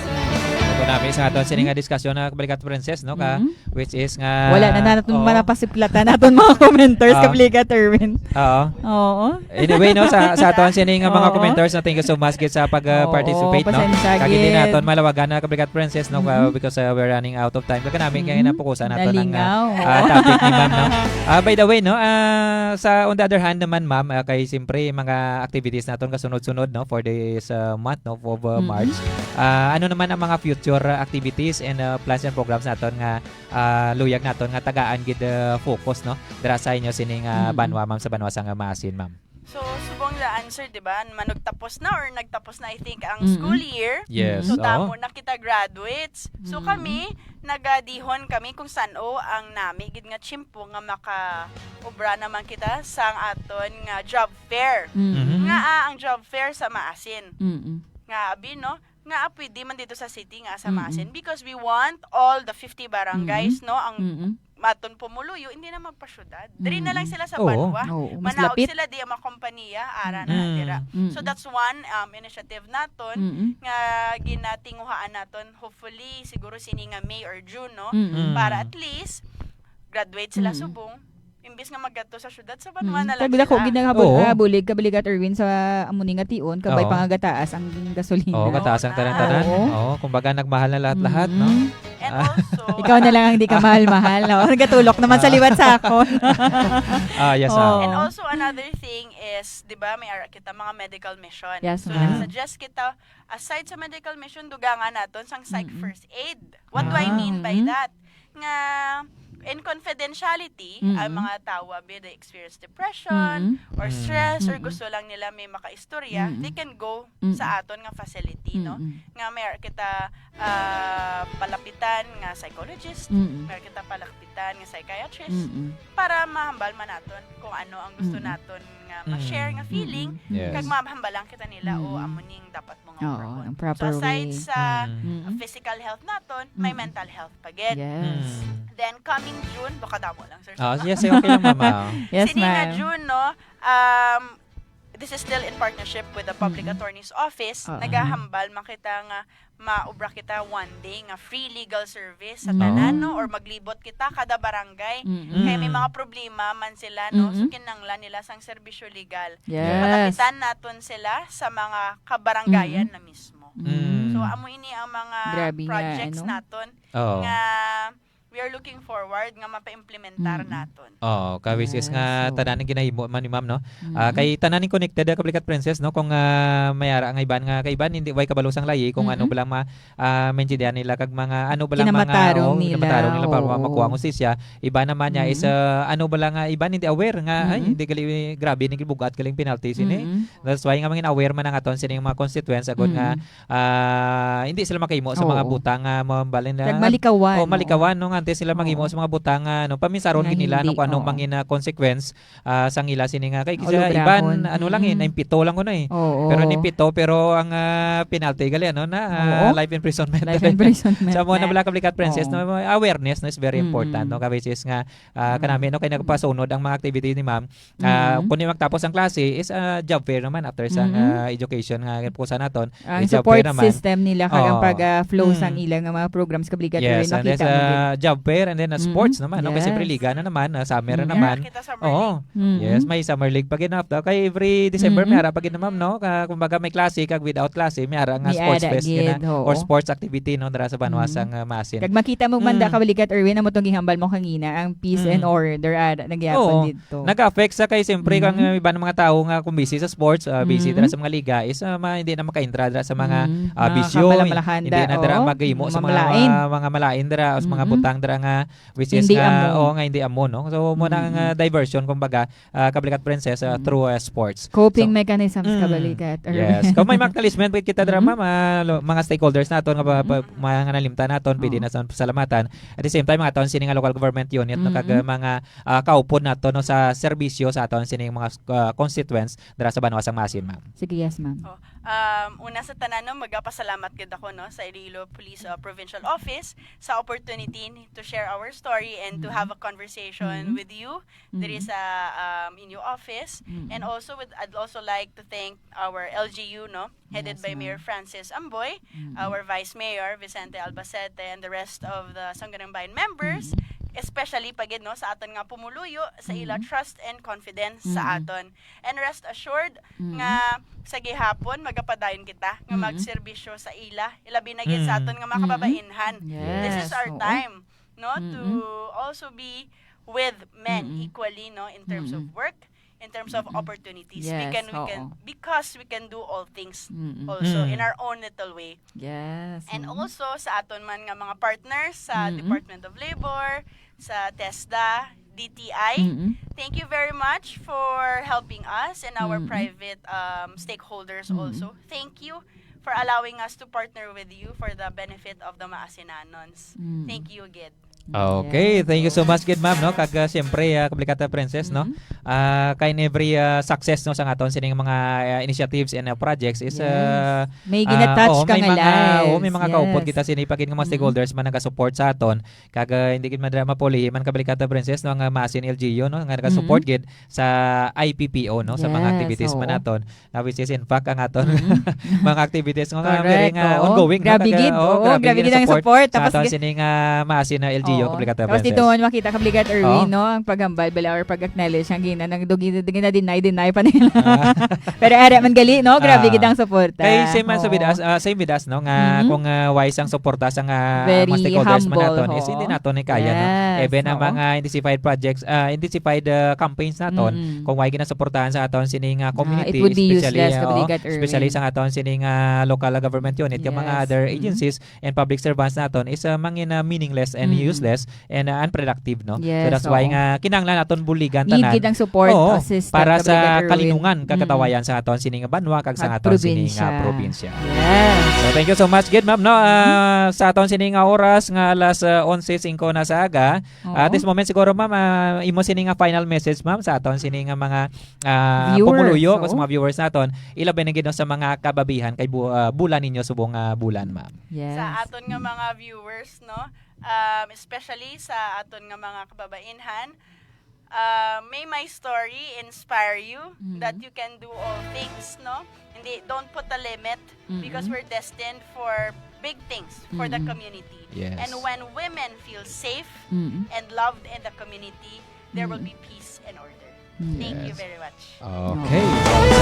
Ito namin sa aton sini nga diskusyon na Kabaligad Princess, no, ka, Mm-mm. which is nga, Wala na naton oo. manapasiplatan naton mga commenters, Ah. Kabaligad Erwin. Oo. Oo. Anyway, no, sa, sa aton sini nga mga Oo. commenters, no, thank you so much gid sa pag, uh, Oo, participate, no? Pasensya Kag hindi gid. naton malawagan na Kabaligad Princess, no, Mm-mm. uh, because, uh, we're running out of time. Kag kanami kay Mm-mm. napukusan nato ng, uh, Nalingaw. uh, topic ni ma'am, no? Uh, by the way, no, uh, sa, on the other hand naman, ma'am, uh, kay siyempre mga activities naton kasunod-sunod, no, for this, uh, month, no, of, uh, Mm-mm. March. Uh, ano naman ang mga future, uh, activities and, uh, plans and programs naton nga, uh, luyag naton nga tagaan gid, uh, focus, no, dira sa inyo sining, uh, Mm-mm. banwa, ma'am, sa banwa sang Maasin, ma'am? So, subong the answer, di ba? Manugtapos na or nagtapos na, I think, ang Mm-mm. school year. Yes, So, oo. damo na kita graduates. So, Mm-mm. kami, nagadihon kami kung san-o ang nami gid nga tiyempo nga makaobra naman kita sang aton nga job fair. Mm-mm. Mm-hmm. Nga, ah, ang job fair sa Maasin. Mm-mm. Nga, abi, no? Nga, ah, pwede man dito sa city nga sa Mm-mm. Maasin because we want all the fifty barangays, Mm-mm. no? Ang Mm-mm. maton pumuluyo, hindi na magpasyudad. Diri na lang Mm. sila sa Oo. banwa. Oo, mas Manaog lapit. sila di ang mga kompanya, ara na Mm. dira. Mm. So, that's one, um, initiative naton Mm. nga ginatinguhaan naton. Hopefully, siguro sini nga May or June, no? Mm. Mm. Para at least, graduate sila Mm. subong. Imbis nga magkadto sa syudad, sa banwa Mm. na lang Kag dako, sila. ginahabo-, Oo. habulig, kabulig at Erwin sa amo ni nga tion, kabay Oo. pa nga gataas ang gasolina. Oo, gataas ang Oo na. tanan-tanan. Oo. Oo, kumbaga nagmahal na lahat-lahat, no? Mm. And Ah. also, Ikaw na lang ang di ka ah. mahal-mahal, no? Nagatulok naman sa Ah. liwat sa akon. Ah, yes, ah. Oo. And also, another thing is, di ba, may ara kita mga medical mission. Yes, So, ma'am. nag-suggest kita, aside sa medical mission, dugangan naton sang psych Mm-mm. first aid. What do I Ah. mean by Mm-mm. that? Nga, in confidentiality, Mm-mm. ang mga tawo, abi, they experience depression, Mm-mm. or Mm. stress, or Mm-mm. gusto lang nila may makaistorya, Mm-mm. they can go Mm-mm. sa aton nga facility, no? Mm-mm. Nga may kita, ah, palapitan nga psychologist, Mm-mm. may kita palapitan nga psychiatrist, Mm-mm. para mahambal man naton kung ano ang gusto Mm-mm. naton nga ma-share nga Mm. feeling, Mm-mm. Yes. kag mahambalan kita nila, "O, Mm-mm. amo ning dapat mo nga Oo, work on." ang So, proper aside way. sa Mm. Mm-mm. physical health naton, may Mm-mm. mental health pa gid. Yes. Mm. Then, coming June, baka damo lang, sir. Ah, yes, okay lang, mama. Yes, Sini nga ma'am. June, no, um, this is still in partnership with the Public Mm-mm. Attorney's Office. Oo. Nagahambal man kita nga maobra kita one day nga free legal service sa Mm. tanan, no? Oo. Or maglibot kita kada barangay. Mm-mm. Kay may Mm. mga problema man sila, no? So, Mm-mm. kinahanglan nila sang serbisyo legal. Yes. Yes. Malapitan naton sila sa mga kabarangayan Mm-mm. na mismo. Mm. So, amo ini ang mga Grabe nga, projects ano? naton Oo. nga we are looking forward nga mapa-implementar Mm. naton. Oo, ka which is Yes, nga oo. tanan ang ginahimo man ni ma'am, no? Ah, Mm. kay tanan ni connected, ah, Kablikat Princess, no? Kung, ah, may ara nga iban nga kaiban, hindi, way kabalo sang layi kung ano Mm-mm. ba lang ma-, ah, maintindihan nila kag mga ano ba lang mga, Kinamatarong oh, nila, kinamatarong nila para oo. makuha ang hustisya. Iba naman niya is, Mm-mm. ah, ano ba lang nga iban hindi aware nga, ay, Mm-mm. hindi gali, grabe, hindi bugat galing penalty sini. Mm-mm. That's why nga mangin aware man ang aton sining mga constituents agud nga Mm-mm. ah, hindi sila makahimo sa mga Oo. butang nga mabalin na Kag malikawan, oh, oo. malikawan, no, nga antes sila maghimo Oo. sa mga butang nga, no, paminsaron Nga gid nila, no, hindi, kung anong oo. mangin, ah, consequence, ah, sang ila sini nga kay Nga kisa ulobrahon. iban, ano lang, eh, Mm-mm. naimpito lang kuno, eh. Oo. Pero naimpito, pero ang, ah, penalty gali, ano, na, ah, Oo. life imprisonment. Life imprisonment Sa mga na. nabala, Kablikat Princess, Oo. no, awareness, no, is very important, Mm-mm. no, kay which is nga, ah, Mm. kanami, no, kay nagpasunod ang mga activity ni ma'am. Ah, Mm. kung di magtapos ang klase, is, ah, job fair naman after sa, Mm-mm. ah, education nga ginapusan naton. Ang Is job fair support naman. system nila kag ang Oo. pag, ah, flow sang Mm. ila nga mga programs, Kablikat Yes, Erwin, and then makita sa mo gid. job fair and then, ah, Mm-mm. sports naman, no? Kay siyempre Yes. liga na naman, ah, summer na Mm. naman. Meron kita summer Oo. league. Mm-mm. Yes, may summer league pa gid after. Kay every December, may Mm-mm. ara pa gid na, ma'am, no? Ka-, kumbaga, may klase, kag without klase, may ara nga May sports ara fest gid, gid na, oo. or sports activity, no? Dara sa banwa Mm. sang, ah, Masin. Kag makita mo man da, Mm. Kablikat Erwin, amo tong gihambal mo kangina, ang peace and Mm. order, ara, nagyapon Oo. didto. Nag-affect sa kay, siyempre, kung Mm. may iba ng mga tao nga kung busy sa sports, ah, busy Mm. dira sa mga liga, is, ah, ma-, hindi na makaintra dira sa mga, Mm. ah, Mga bisyo, kamalamahan hindi da, na dira oo. maghimo sa mga, Mamalain. mga, mga malain dira, o sa mga Mm-mm. butang dira nga, which is Hindi nga, amo. oo, nga hindi amo, no? So, mo na Mm-mm. nga diversion, kumbaga, ah, Kablikat Princess, ah, Mm. through, ah, sports. Coping So, mechanisms, mm. Kablikat. Yes. Kung may mga talisman, pwede kita dira, Mm-mm. ma'am, ah, lo-, mga stakeholders naton, nga pa-, pa-, Mm-mm. mga nga nalimtan naton, pwede Oo. na sa pasalamatan. At the same time, mga taon sini nga local government unit, no, kag, Mm-mm. ah, mga, ah, kaupod nato, no, sa serbisyo sa aton sining mga, ah, constituents dira sa banwa sang Masin, ma'am. Sige, yes, ma'am. Oh, um, una sa tanan, no, magapasalamat gid ako, no, sa Iloilo Police, ah, Provincial Office sa opportunity ni, to share our story and to Mm-mm. have a conversation Mm-mm. with you diri Mm-mm. sa, um, inyo office. Mm-mm. And also, would, I'd also like to thank our L G U, no, headed Yes, by Mayor ma'am. Francis Amboy, Mm-mm. our Vice Mayor, Vicente Albacete, and the rest of the Sangguniang Bayan members, Mm-mm. especially pa gid, no, sa aton nga pumuluyo, sa ila Mm-mm. trust and confidence sa Mm-mm. aton. And rest assured Mm-mm. nga sa gihapon, magapadayon kita nga Mm-mm. magserbisyo sa ila, ilabi na gid sa Mm. aton nga mga Mm-mm. kababainhan. This is Yes, our oo. time, no, to Mm-mm. also be with men Mm-mm. equally, no, in terms of Mm-mm. work, in terms of Mm-mm. opportunities. We Yes, can, we can, oo. because we can do all things Mm-mm. also in Mm. our own little way. Yes, And mm. also sa aton man nga mga partners sa Mm-mm. Department of Labor, sa TESDA, D T I. Mm-mm. Thank you very much for helping us and our Mm-mm. private, um, stakeholders Mm-mm. also. Thank you for allowing us to partner with you for the benefit of the Maasinanons. Mm. Thank you, gid. Okay, Yes, thank you so oo. much gid, ma'am, no? Kag, ah, siyempre, ah, Kablikat Princess, no? Mm-hmm. Ah, kay in every, ah, success, no, sa aton sining mga, ah, initiatives and, ah, projects is, Yes. ah, May ah, ginatouch oo, ka may nga mga, lives. oo, may mga kaupod Yes. kita sini pagin nga mga Mm. stakeholders man nagasupport sa aton. Kag, ah, hindi gid madra mapuli man, Kabalikata Princess, no, nga maasin L G U, no, nga nagasupport Mm. gid sa I P P O, no, sa mga Yes, activities man oo. naton. Na which is in fact ang aton Mm. mga activities nga Correct, very nga oo. ongoing, no? Grabe Kag, gid, oo, oo, grabe grabe gid gid ang ang support support. sa Tapos aton gi- sining, ah, maasin na L G U, Oo. Kabalikata Tapos Princess. dito, makita ka, Brigad Erwin, Oo. no, ang paghambal bala or pag-acknowledge ang gina-, nang dugi-, gina-deny-deny pa nila. Ah. Pero ara man gali, no? Grabe Ah. gid ang suporta. Kay same man sa Oo. with us, ah, same with us, no, nga Mhm. kung, ah, wise ang suporta sa nga Very mga stakeholders man humble, naton, is oo. hindi naton ni kaya, no? Yes, Even ang oo. mga intensified projects, ah, intensified, ah, campaigns naton, Mm-mm. kung why ginasuportahan sa aton sining, ah, Ah, community, it would be especially, useless, ah, oo, Kabaligad especially Erwin. sa aton sining, ah, local government unit, kag mga Yes. other Mm-mm. agencies and public servants naton is, ah, mangin, ah, meaningless and Mm-mm. useless and, ah, unproductive, no? So, Yes, that's why oo. nga kinahanglan naton buligan Need tanan. gid ang support, Oo, assist, para sa Kabaligad Erwin. kalinungan, Mm-mm. kagatawayan sa aton sining banwa, kag sa Kag aton sining, ah, probinsya. probinsya. Yes. So, thank you so much gid, ma'am, no? Mm-hmm. Ah, sa aton sining, ah, oras nga alas, ah, onse singko na sa aga. Oo. At this moment siguro, ma'am, ah, imo sini nga final message, ma'am, sa aton sini nga mga, ah, Viewers, pumuluyo, o sa oo. mga viewers naton, ilabi na gid, no, sa mga kababihan kay bu-, ah, bulan ninyo subong nga bulan, ma'am. Yes. Sa aton nga mga viewers, no, um, especially sa aton nga mga kababainhan, uh, may my story inspire you Mm-hmm. that you can do all things, no? Hindi, don't put a limit because Mm-hmm. we're destined for big things for the Mm-hmm. community. Yes. And when women feel safe Mm-hmm. and loved in the community, there will Mm-hmm. be peace and order. Mm. Thank you Yes. very much. Okay. Oo.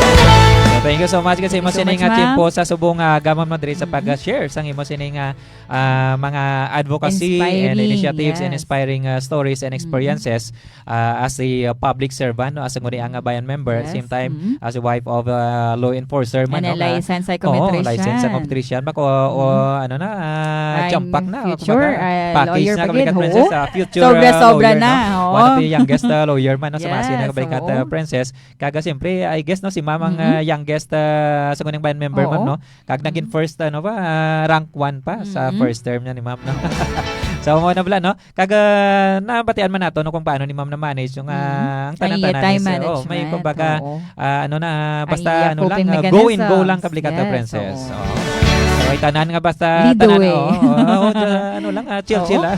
So, thank you so much kasi Thank you so masini much, nga ma'am. tiyempo sa subong nga aga, ma'am, no, diri sa Mm-hmm. pag-share sang imo sini nga, ah, mga advocacy and Inspiring, initiatives and yes. inspiring, ah, stories and Mm-hmm. experiences, ah, as a, ah, public servant, no, as a Nguni-Anga Bayan member, at the Yes. same time, Mm-hmm. as a wife of, ah, law enforcer man, And a no, nga, licensed oo, psychometrician. licensed psychometrician. Bako, o, Mm-hmm. ano na, ah, I'm champak na, future, kumbaga, ah, package lawyer na, pa gid, Kabalikata Princess, oo. ah, future, Sobra-sobra ah, lawyer, na, no? oo. One of the youngest, ah, lawyer man, no, sa Masin, Yes, Kabalikata oo. Princess. Kaga, siyempre, I guess, no, si Ma'am ang, Mm-hmm. ah, youngest, ah, sa Nguni-Anga Bayan member, ma'am, Oo. no? Kag naging Mm-hmm. first, ano ba, ah, rank one pa sa Mm-hmm. first term niya ni Ma'am, no? So, mo na bala, no? Kag, ah, nabatian man nato, no, kung paano ni Ma'am na-manage yung, ah, Mm. ang Ang tanan-tanan iya time is, ah, oh, may management, kumbaga, oo. ah, ano na, Ang basta, iya ano lang, coping ah, go and go mechanisms. lang, Kabalikata Yes, Princess. oo. Oo. So, ay tanan nga basta, Lead the tanan, way. oo, oo, oo, ja-, ano lang, ah, chill, Oo. chill, ah.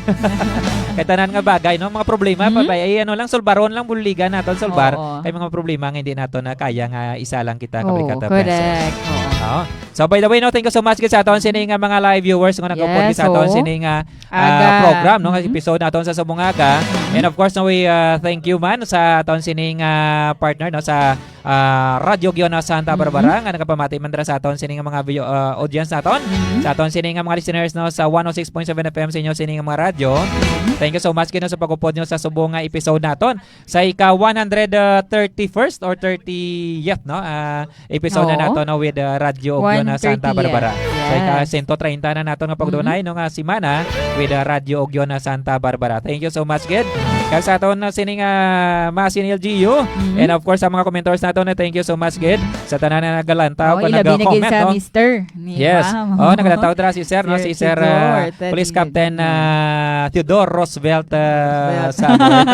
Kay tanan nga bagay, no, mga problema, Mm-hmm. pabay, ay, ano lang, sulbaron lang, buligan naton sulbar. Oo. Kay mga problema nga hindi nato na kaya nga isa lang kita, Oo, Kabalikata Princess. correct. Oo. Oo. So, by the way, no, thank you so much gid sa aton sini nga mga live viewers nga nag-upod Yes, gid sa aton oo. sini nga, ah, Aga. program, no, nga Mm-hmm. episode naton sa subong nga aga. Mm-hmm. And of course, no, we, ah, thank you man sa aton sini nga partner, no, sa, ah, Radyo Giona Santa Mm-hmm. Barbara nga nagapamati man dira sa aton sini nga mga view-, ah, audience naton, Mm-hmm. sa aton sini nga mga listeners, no, sa one oh six point seven F M sa inyo sini nga mga radyo. Mm-hmm. Thank you so much gid, no, sa pag-upod nyo sa subong nga episode naton. Sa ika one hundred thirty-first or thirtieth, no? Ah, episode na Oo. nato, no, with, ah, Radyo Ogyon na Santa one thirtieth. Barbara. Sa ika Yes. sento treinta na nato nga pagdunay, Mm-hmm. no, nga semana with, ah, Radyo Ogyon na Santa Barbara. Thank you so much, gid. Kag sa aton na sining, ah, Masin L G U. Mm-hmm. And of course, sa mga commenters nato na, thank you so much, gid. Sa tanan na nagalantaw, Oo, kung ilabi na gid nag-comment, sa no? Mister ni Yes. Ma'am. Oh, nagalantaw dira si Sir, no? Sir Si Sir, Theodore ah, Police Tadingan. Captain, ah, Theodore Roosevelt, ah, Roosevelt. Samuel.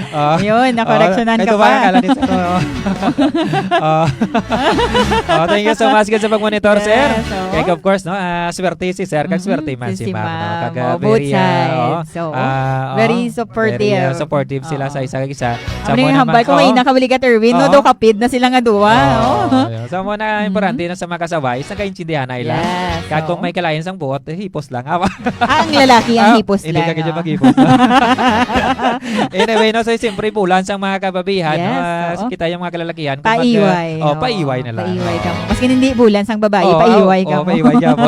Oh. Yun, nakoreksyonan Oh, ka ito ba pa. ang ngalan ni Sir? Oh. Oh. Oh, thank you so much, guys, sa pagmonitor, Sir. Yes, oo. Kaya, of course, no, ah, swerte si Sir, kag Mm-mm, swerte man si si si Ma'am, no? Ma'am. Kag, ah, Oh, both very, ah, sides. oh, So, ah, very oh, supportive. very, ah, supportive sila Oo. sa isa kag isa. Sa Amo mo yung naman, hambal ko, oh. Ngayon, nakabuligat, Erwin, no? Oo. Daw kapid na sila nga duwa, Oo, oh. yun. Sa amo na, Mm-hmm. importante na sa mga kasabay, is nagkaintindihan na ila. Yes, Kag kung oo. may kalain sang buot, eh, hipos lang. Awa. Ah, ang lalaki ang Ah, hipos hindi lang, ka kaya oh. maghipos. Anyway, no, so, siyempre, bulan sang mga kababihan, no? Yes, Ah, oo. kita yung mga kalalakihan, kung mag-, Paiway, oh, oo. paiway na lang. Paiway ka Oo. mo. Maski hindi bulan sang babae, Oo, paiway ka oo, mo. paiway ka mo.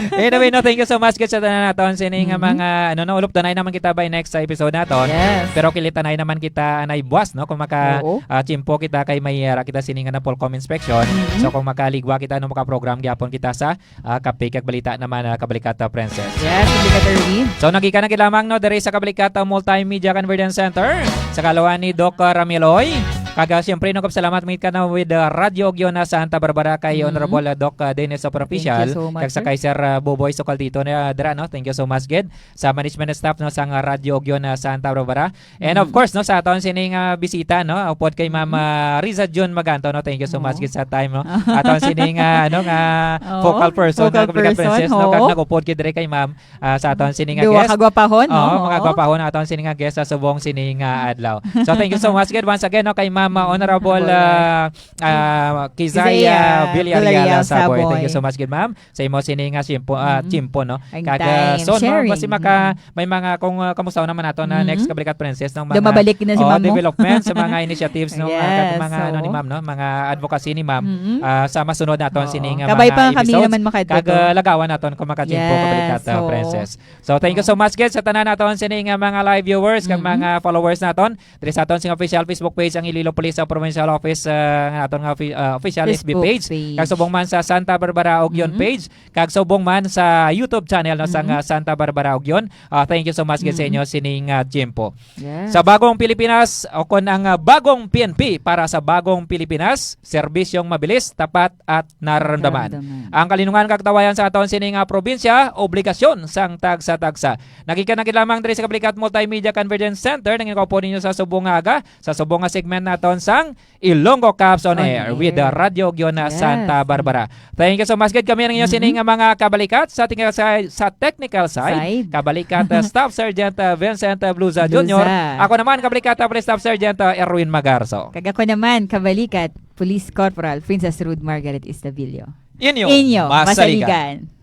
Anyway, no, thank you so much, guys, sa tanan naton. Sini nga Mm-hmm. mga, ano, no, ulop, danay naman kita by next sa episode naton. Yes. Pero kilitanay naman kita, anay buwas, no? Kung maka, Oo. ah, tiyempo kita kay may, ah, kita sini nga na full com inspection. Mm-hmm. So, kung makaligwa kita, no, makaprogram gyapon kita sa, ah, Kape kag Balita naman, ah, Kabalikata Princess. Yes, Kabalikata Erwin. So, nagika na gid lamang, no, diri sa Kabalikata Multimedia Convergence Center, sa kaluan ni Doc, ah, Ramil Oy. Kag, ah, siyempre, no, salamat, mangit ka na with, ah, Radyo Ugyon na Santa Barbara kay Mm. Honorable, ah, Doc, ah, Dennis Operaficial, Thank you so much, kag sa sir. Kay Sir, ah, Buboy Sukaldito na dira, no? Thank you so much, gid. Sa management staff, no, sa nga Radyo Ugyon na Santa Barbara. And of Mm. course, no, sa aton sining, ah, bisita, no, upod kay Ma'am, Mm. ah, Riza June Maganto, no? Thank you so much, Oo. gid, sa time, no? Aton sining, ah, ano, nga Oo, focal person, focal no, Kapikat person, Princess, no? Kag oo. Nag-upod, gid, diri kay Ma'am, ah, sa aton sini nga Duwa guest. Ka gwapahon, no? Oo, mga Oo. gwapahon aton sini nga guest sa subong sini nga adlaw. So, thank you so much, gid, once again, no, kay Ma'am, ah, Honorable, Honorable. ah, ah, Kizaya Kizaya Villarreal, Villarreal ah, Saboy. Thank you Saboy. So much, gid, ma'am, sa imo sini nga simpo, ah, Mm. Tiyempo, no? Ang Kag, ah, time soon, no, sharing. Basi maka-, Mm. may mga, kung, ah, kamusta naman nato na Mm. next Kablikat Princess, no? Mga, Dumabalik na si oh, ma'am mo. Development sa mga initiatives, no? Mga, Yes, mga, ano, ni oo. ma'am, no? Mga advocacy ni ma'am, Mm. ah, sa masunod naton Oo. sini nga Kabay mga pa kami episodes. Naman makadto Kag, to. Ah, lagawan naton kung makachimpo, Yes, Kablikat, ah, oo. Princess. So, thank you so Oo. much, gid, sa tanan naton sini nga mga live viewers kag Mm-mm. mga followers naton diri sa aton sing official Facebook page, ang Iloilo Police, ah, Provincial Office, ah, nga aton nga offi-, ah, official F B Facebook page, page. Kag subong man sa Santa Barbara Ugyon Mm-mm. page, kag subong man sa YouTube channel, no, sa Mm-mm. nga Santa Barbara Ugyon. Ah, thank you so much, gid, sa Mm-mm. inyo sining, ah, tiyempo. Yes. Sa bagong Pilipinas, o kon ang, ah, bagong P N P para sa bagong Pilipinas, serbisyong mabilis, tapat, at nararamdaman. Nararamdaman. Ang kalinungan kag tawayan sa aton sini nga probinsya, obligasyon sang tagsa-tagsa. Nagikan na gid lamang diri sa Kablikat Multimedia Convergence Center, nangin ko po ninyo sa subong nga aga, sa subong nga segment naton sang Ilonggo Cops on On Air with the Air. Radyo Ugyon na Yes. Santa Barbara. Thank you so much, gid. Kami ang inyo Mm-hmm. sini nga mga kabalikat sa ting-, sa, sa technical side. Side. Kabalikat, uh, Staff Sergeant, uh, Vincent, uh, Bluza Junior. Bluza. Ako naman, kabalikat, uh, Police Staff Sergeant, uh, Erwin Magarzo. Kag ako naman, kabalikat, Police Corporal Princess Ruth Margaret Estavillo. Inyo, Inyo, masaligan. Masaligan.